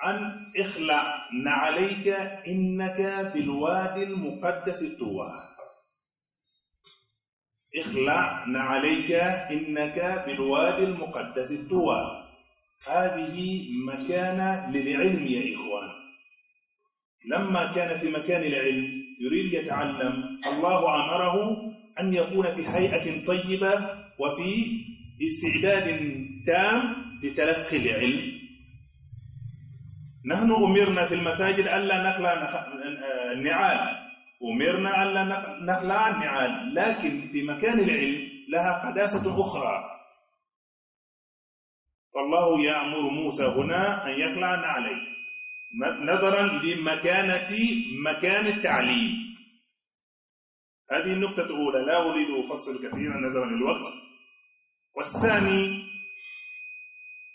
أن اخلع نعليك إنك بالوادي المقدس طوى. اخلع نعليك إنك بالوادي المقدس طوى. هذه مكانة للعلم يا إخوان. لما كان في مكان العلم يريد يتعلم، الله أمره أن يكون في هيئة طيبة وفي استعداد تام لتلقي العلم. نحن أمرنا في المساجد ألا نخلع نخ-، النعال، أمرنا ألا نخ-، نخلع النعال، لكن في مكان العلم لها قداسة أخرى. فالله يأمر موسى هنا أن يخلع نعليه، ن-، نظرا لمكانة مكان التعليم. هذه النقطة الأولى، لا أريد أفصل كثيرا نظرا للوقت. والثاني،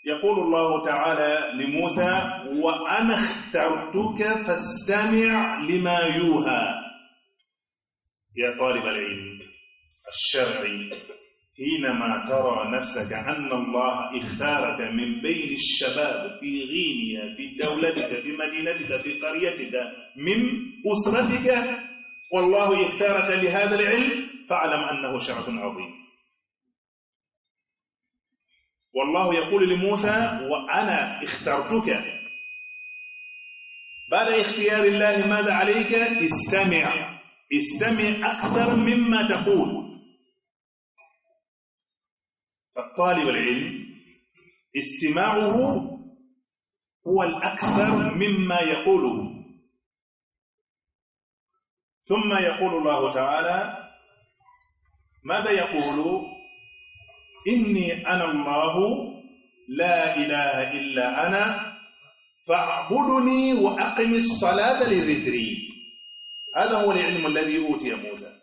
يقول الله تعالى لموسى: "وأنا اخترتك فاستمع لما يوحى". يا طالب العلم الشرعي، حينما ترى نفسك أن الله اختارك من بين الشباب في غينيا، في دولتك، في مدينتك، في قريتك، من أسرتك، والله اختارك لهذا العلم، فاعلم أنه شرف عظيم. والله يقول لموسى: "وأنا اخترتك". بعد اختيار الله ماذا عليك؟ استمع، استمع أكثر مما تقول. فالطالب العلم استماعه هو الأكثر مما يقوله. ثم يقول الله تعالى، ماذا يقول؟ "إني أنا الله لا إله إلا أنا فاعبدني وأقم الصلاة لذكري". هذا هو العلم الذي أوتي موسى،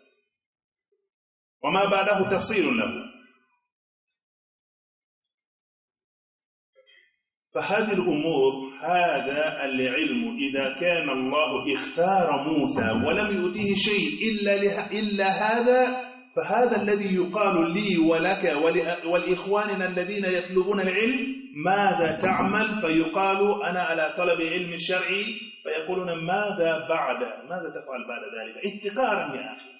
وما بعده تفصيل له. فهذه الأمور، هذا العلم، إذا كان الله اختار موسى ولم يؤته شيء إلا له-، إلا هذا، فهذا الذي يقال لي ولك ول-، ولإخواننا الذين يطلبون العلم: "ماذا تعمل؟" فيقال: "أنا على طلب علم شرعي"، فيقولون: "ماذا بعد؟ ماذا تفعل بعد ذلك؟" احتقارا يا أخي.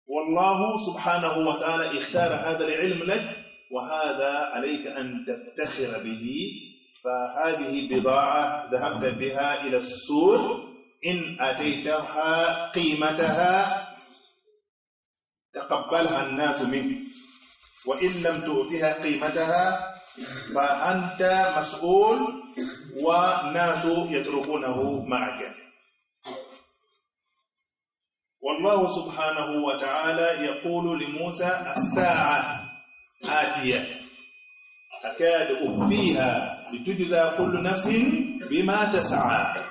والله سبحانه وتعالى اختار هذا العلم لك، وهذا عليك أن تفتخر به. فهذه بضاعة ذهبت بها إلى السوق، إن أتيتها قيمتها تقبلها الناس منك، وإن لم تؤتها قيمتها فأنت مسؤول، والناس يتركونه معك. والله سبحانه وتعالى يقول لموسى: "الساعة آتية أكاد أخفيها لتجزى كل نفس بما تسعى".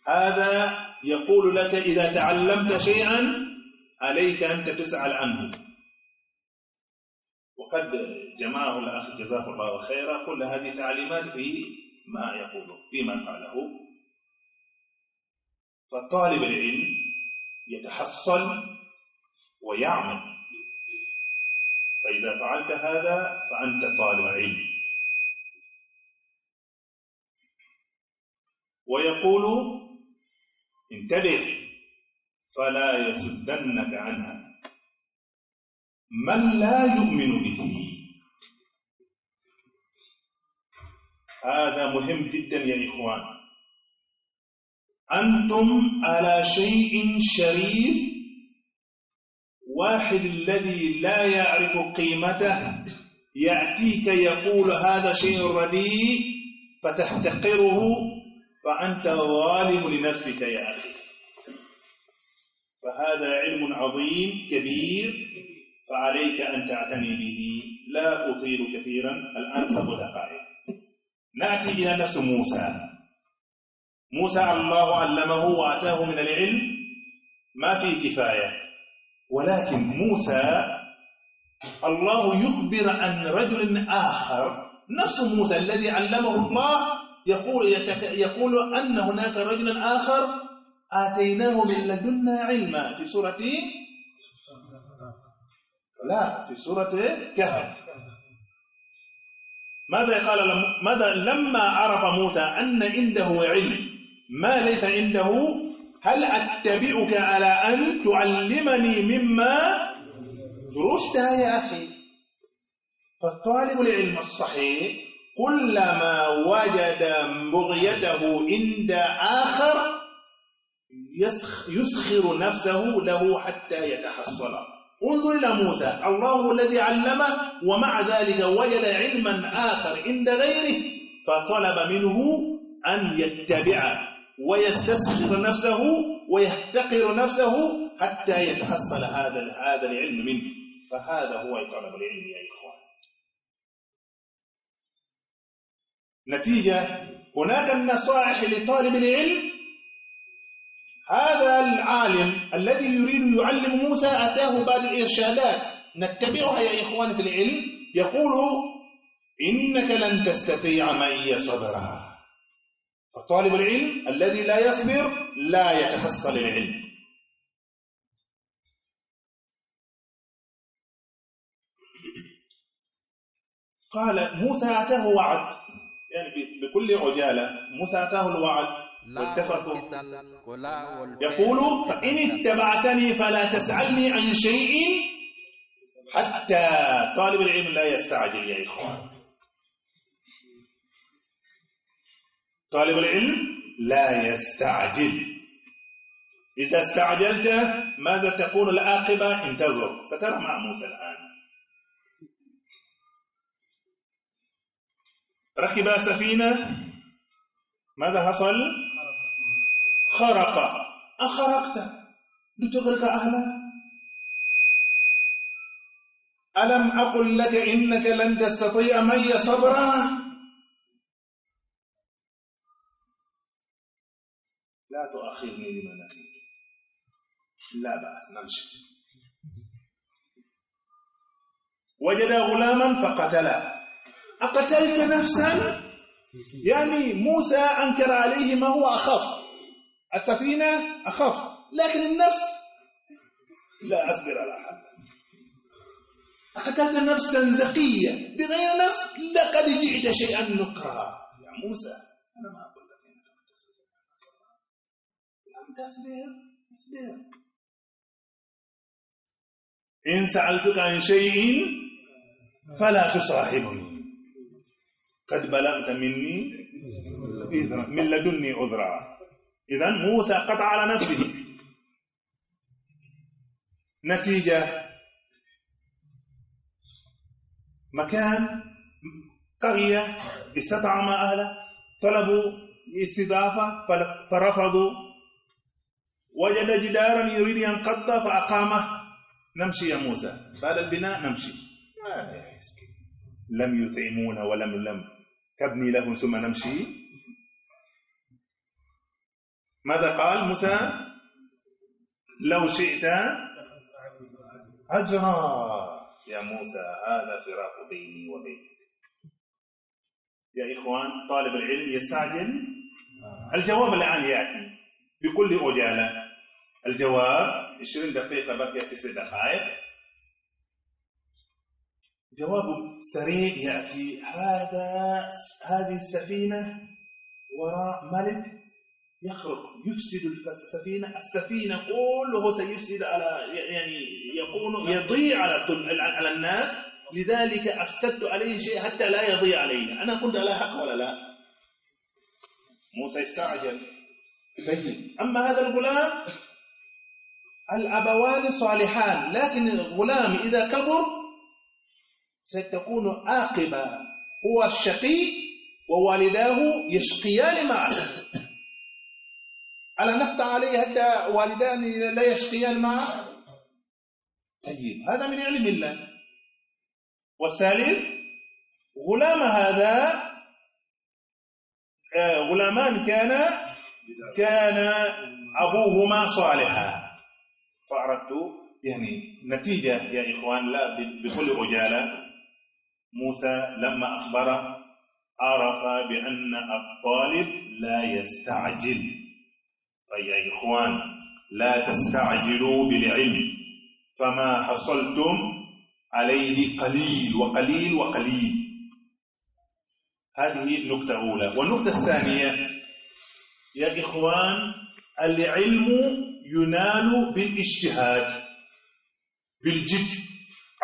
هذا يقول لك: إذا تعلمت شيئا عليك أن تسأل عنه. وقد جمعه الأخ جزاه الله خيرا كل هذه التعليمات في ما يقوله، فيما قاله. فطالب العلم يتحصل ويعمل، فإذا فعلت هذا فأنت طالب علم. ويقول: انتبه، فلا يصدنك عنها من لا يؤمن به. هذا مهم جدا يا إخوان. أنتم على شيء شريف. واحد الذي لا يعرف قيمته يأتيك يقول: "هذا شيء رديء"، فتحتقره، فأنت ظالم لنفسك يا أخي. فهذا علم عظيم كبير، فعليك أن تعتني به. لا أطيل كثيرا، الآن سبع دقائق. نأتي إلى نفس موسى. موسى الله علمه وآتاه من العلم ما فيه كفاية، ولكن موسى الله يخبر عن رجل آخر، نفس موسى الذي علمه الله يقول، يتك-، يقول أن هناك رجلا آخر آتيناه من لدنا علما في سورة، لا، في سورة كهف. ماذا قال لم-، ماذا لما عرف موسى أن عنده علم ما ليس عنده؟ "هل أتبعك على أن تعلمني مما رشدا؟" يا أخي، فالطالب العلم الصحيح كلما وجد بغيته عند آخر يسخ-، يسخر نفسه له حتى يتحصل. انظر إلى موسى، الله الذي علمه، ومع ذلك وجد علما آخر عند غيره، فطلب منه أن يتبعه ويستسخر نفسه ويحتقر نفسه حتى يتحصل هذا، هذا العلم منه. فهذا هو طلب العلم يا إخوان. نتيجة، هناك النصائح لطالب العلم. هذا العالم الذي يريد يعلم موسى أتاه بعض الإرشادات نتبعها يا إخواني في العلم، يقول: "إنك لن تستطيع معي صبرا". فطالب العلم الذي لا يصبر لا يتحصل العلم. قال موسى أتاه وعد، يعني ب-، بكل عجالة موسى أتاه الوعد واتفقوا. يقول: فإن اتبعتني فلا تسألني عن شيء حتى. طالب العلم لا يستعجل يا إخوان، طالب العلم لا يستعجل. إذا استعجلت ماذا تكون العاقبة؟ انتظر، سترى مع موسى الآن. ركب سفينة، ماذا حصل؟ خرق. أخرقت لتغرق أهلها؟ ألم أقل لك إنك لن تستطيع معي صبرا؟ لا تؤاخذني بما نسيت. لا بأس، نمشي. وجد غلاما فقتله. أقتلت نفسا؟ يعني موسى أنكر عليه ما هو أخف. السفينة أخف، لكن النفس لا أصبر على هذا. أقتلت نفسا زكية بغير نفس، لقد جئت شيئا نكرا. يا موسى، أنا ما أقول لك إنك لن تستطيع صبرا. لم تصبر، اصبر. إن سألتك عن شيء فلا تصاحبني، قد بلغت مني عذرا، من لدني عذرا. إذن موسى قطع على نفسه. نتيجة، مكان، قرية، استطعم أهله، طلبوا الاستضافة فل-، فرفضوا. وجد جدارا يريد ينقض فأقامه. نمشي يا موسى، بعد البناء نمشي. آه يا مسكين. لم يطعمونا ولم، لم تبني لهم ثم نمشي. ماذا قال موسى؟ لو شئت أجرا. يا موسى، هذا فراق بيني وبينك. يا إخوان، طالب العلم يستعجل؟ الجواب الآن يأتي بكل عجالة. الجواب، عشرين دقيقة، بقي تسع دقائق. جواب سريع يأتي. هذا، هذه السفينة وراء ملك يخرق، يفسد الفس-، السفينة، السفينة كله سيفسد على، يعني، يكون يضيع على كل، على، على الناس. لذلك أفسدت عليه شيء حتى لا يضيع عليه. أنا كنت على حق ولا لا؟ موسى استعجل. طيب، أما هذا الغلام، الأبوان صالحان، لكن الغلام إذا كبر ستكون عاقبة، هو الشقي ووالداه يشقيان معه. ألا نقطع عليه حتى والدان لا يشقيان معه؟ طيب، هذا من علم الله. والثالث، غلام هذا، آه، غلامان كان، كان أبوهما صالحا. فأردت، يعني، نتيجة يا إخوان، لا ب-، بكل عجالة. موسى لما أخبره عرف بأن الطالب لا يستعجل. فيا إخوان، لا تستعجلوا بالعلم، فما حصلتم عليه قليل وقليل وقليل. هذه نقطة أولى. والنقطة الثانية يا إخوان، العلم ينال بالاجتهاد، بالجد.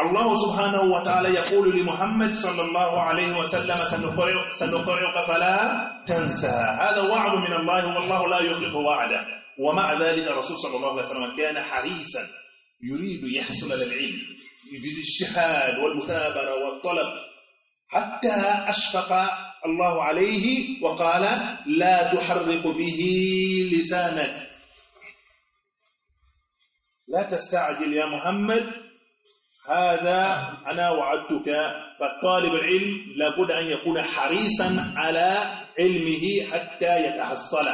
الله سبحانه وتعالى يقول لمحمد صلى الله عليه وسلم: "سنقرئ-، سنقرئك فلا تنسى". هذا وعد من الله، والله لا يخلف وعده. ومع ذلك الرسول صلى الله عليه وسلم كان حريصا، يريد يحصل على العلم بالاجتهاد والمثابرة والطلب، حتى أشفق الله عليه وقال: "لا تحرك به لسانك". لا تستعجل يا محمد، هذا أنا وعدتك. فالطالب العلم لابد أن يكون حريصا على علمه حتى يتحصل.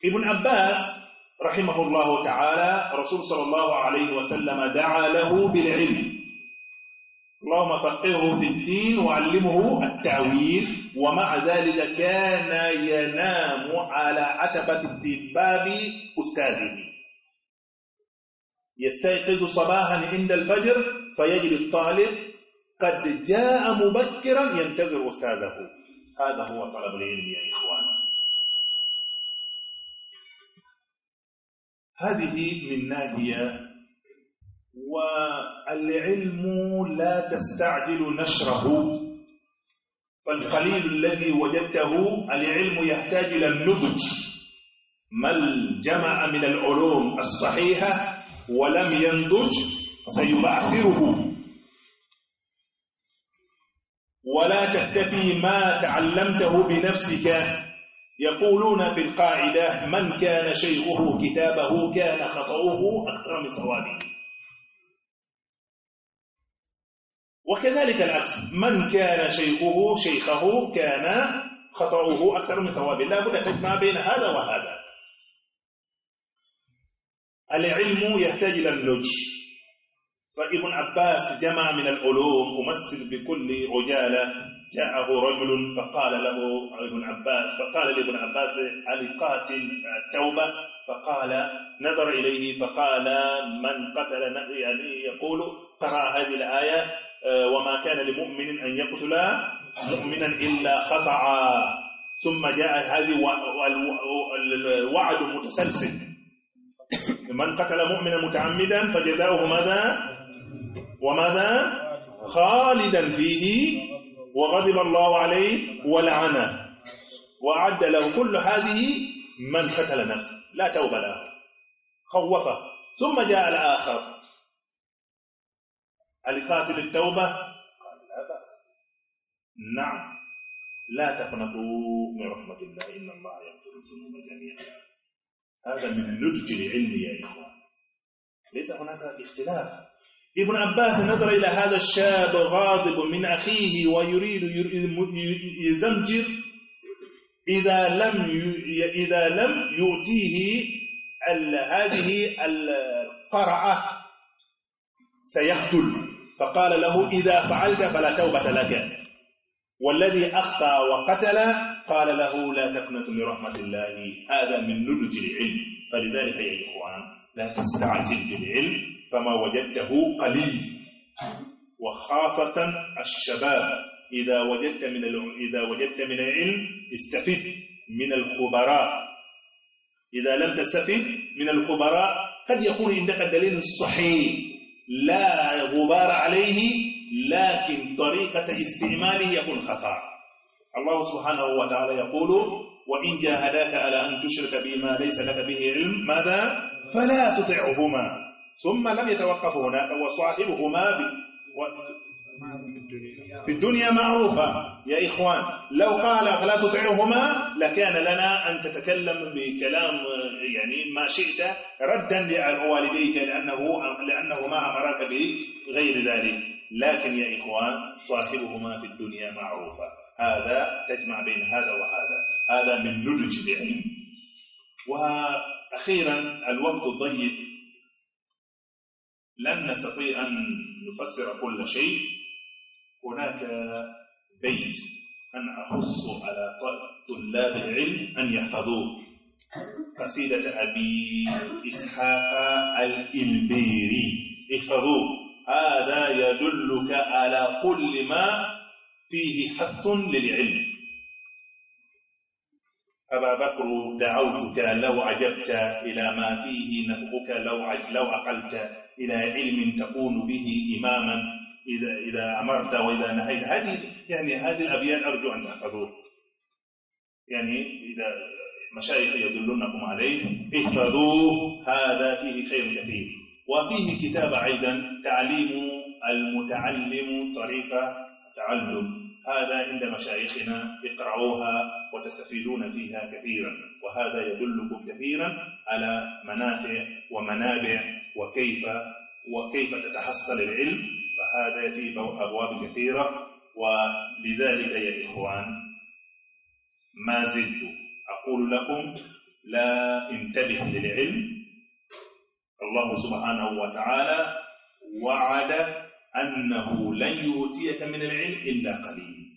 ابن عباس رحمه الله تعالى، رسول صلى الله عليه وسلم دعا له بالعلم، اللهم فقهه في الدين وعلمه التأويل، ومع ذلك كان ينام على عتبة باب أستاذه، يستيقظ صباحا عند الفجر فيجد الطالب قد جاء مبكرا ينتظر أستاذه. هذا هو طلب العلم يا إخوان. هذه من ناحية. والعلم لا تستعجل نشره، فالقليل الذي وجدته، العلم يحتاج إلى النضج. من جمع من العلوم الصحيحة ولم ينضج سيبعثره. ولا تكتفي ما تعلمته بنفسك. يقولون في القاعدة: من كان شيخه كتابه كان خطأه أكثر من صوابه. وكذلك العكس، من كان شيخه، شيخه كان خطأه أكثر من صوابه. لا بد تجمع بين هذا وهذا. العلم يحتاج إلى النضج. فابن عباس جمع من العلوم، أمثل بكل عجالة. جاءه رجل فقال له ابن عباس، فقال لابن عباس: "ألقات التوبة؟" فقال، نظر إليه فقال: "من قتل ن-"، يعني يقول، قرأ هذه الآية، آه، "وما كان لمؤمن أن يقتل مؤمنا إلا خطأ". ثم جاء هذه و-، وال-، الوعد متسلسل. من قتل مؤمنا متعمدا فجزاؤه ماذا؟ وماذا؟ خالدا فيه وغضب الله عليه ولعنه وأعد له كل هذه من قتل نفسا لا توبة له. خوفه. ثم جاء الآخر: "ألقاتل التوبة؟" قال: "لا بأس." نعم، لا تقنطوا من رحمة الله إن الله يغفر الذنوب جميعا. هذا من نضج العلم يا إخوان، ليس هناك اختلاف. ابن عباس نظر إلى هذا الشاب غاضب من أخيه ويريد ير-، يزمجر، إذا لم ي-، إذا لم يؤتيه ال-، هذه القرعة سيقتل، فقال له: "إذا فعلت فلا توبة لك." والذي أخطأ وقتل قال له: "لا تقنطوا من رحمة الله." هذا من نضج العلم. فلذلك يا إخوان، لا تستعجل بالعلم، فما وجدته قليل، وخاصة الشباب، إذا وجدت من الع-، إذا وجدت من العلم استفد من الخبراء، إذا لم تستفد من الخبراء، قد يكون عندك الدليل الصحيح لا غبار عليه، لكن طريقة استعماله يكون خطأ. الله سبحانه وتعالى يقول: "وإن جاهداك على أن تشرك بي ما ليس لك به علم"، ماذا؟ "فلا تطعهما". ثم لم يتوقف هناك، "وصاحبهما ب-، و-، في الدنيا معروفا". يا إخوان، لو قال: "فلا تطعهما"، لكان لنا أن تتكلم بكلام، يعني، ما شئت ردا لوالديك، لأنه، لأنهما أمراك بغير ذلك. لكن يا إخوان، "صاحبهما في الدنيا معروفا". هذا تجمع بين هذا وهذا. هذا من نضج العلم. وأخيرا، الوقت ضيق، لن نستطيع أن نفسر كل شيء. هناك بيت أنا أحث على ط-، طلاب العلم أن يحفظوه، قصيدة أبي إسحاق الإلبيري، احفظوه. هذا يدلك على كل ما فيه حث للعلم. أبا بكر، دعوتك لو عجبت إلى ما فيه نفعك، لو عج-، لو عقلت إلى علم تكون به إماما، إذا، إذا أمرت وإذا نهيت. هذه، يعني، هذه الأبيات أرجو أن تحفظوها. يعني، إذا مشايخ يدلونكم عليه، احفظوه، هذا فيه خير كثير. وفيه كتاب أيضا، تعليم المتعلم طريق التعلم. هذا عند مشايخنا، اقرأوها وتستفيدون فيها كثيرا، وهذا يدلكم كثيرا على منافع ومنابع وكيف، وكيف تتحصل العلم. فهذا فيه بو-، أبواب كثيرة، ولذلك يا إخوان، ما زلت أقول لكم: لا، انتبه للعلم. الله سبحانه وتعالى وعد أنه لن يؤتيك من العلم إلا قليل.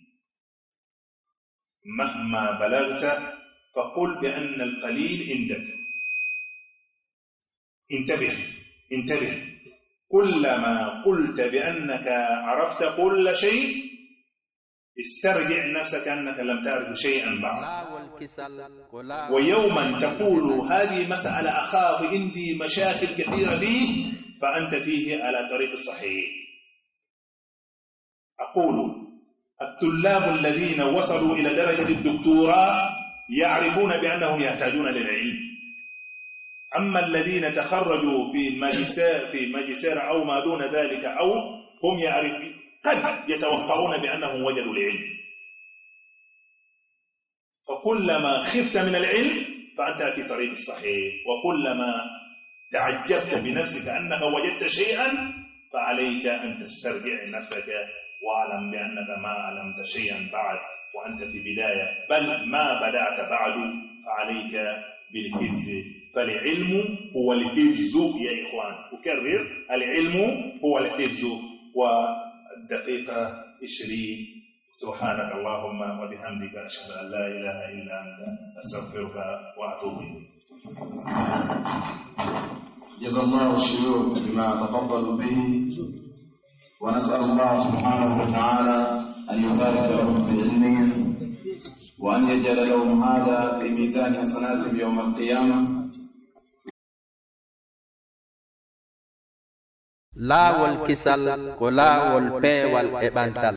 مهما بلغت فقل بأن القليل عندك. انتبه، انتبه. كلما قلت بأنك عرفت كل شيء، استرجع نفسك أنك لم تعرف شيئا بعد. ويوما تقول: هذه مسألة أخاف عندي مشاكل كثيرة فيه، فأنت فيه على طريق الصحيح. أقول: الطلاب الذين وصلوا إلى درجة الدكتوراه يعرفون بأنهم يحتاجون للعلم. أما الذين تخرجوا في ماجستير، في ماجستير أو ما دون ذلك، أو هم يعرف-، قد يتوقعون بأنهم وجدوا العلم. فكلما خفت من العلم فأنت في طريق الصحيح، وكلما تعجبت بنفسك أنك وجدت شيئا فعليك أن تسترجع نفسك، واعلم بأنك ما علمت شيئا بعد، وأنت في بداية، بل ما بدأت بعد، فعليك بالحفظ، فالعلم هو الحفظ يا إخوان، أكرر: العلم هو الحفظ. والدقيقة عشرين. سبحانك اللهم وبحمدك، أشهد أن لا إله إلا أنت، أستغفرك وأتوب إليك. جزا الله الشيوخ بما تفضلوا به، ونسأل الله سبحانه وتعالى أن يبارك لهم في علمهم، وأن يجعل لهم هذا في ميزان حسناتهم يوم القيامة. Laawol kisal ko laawol peewal e ɓantal.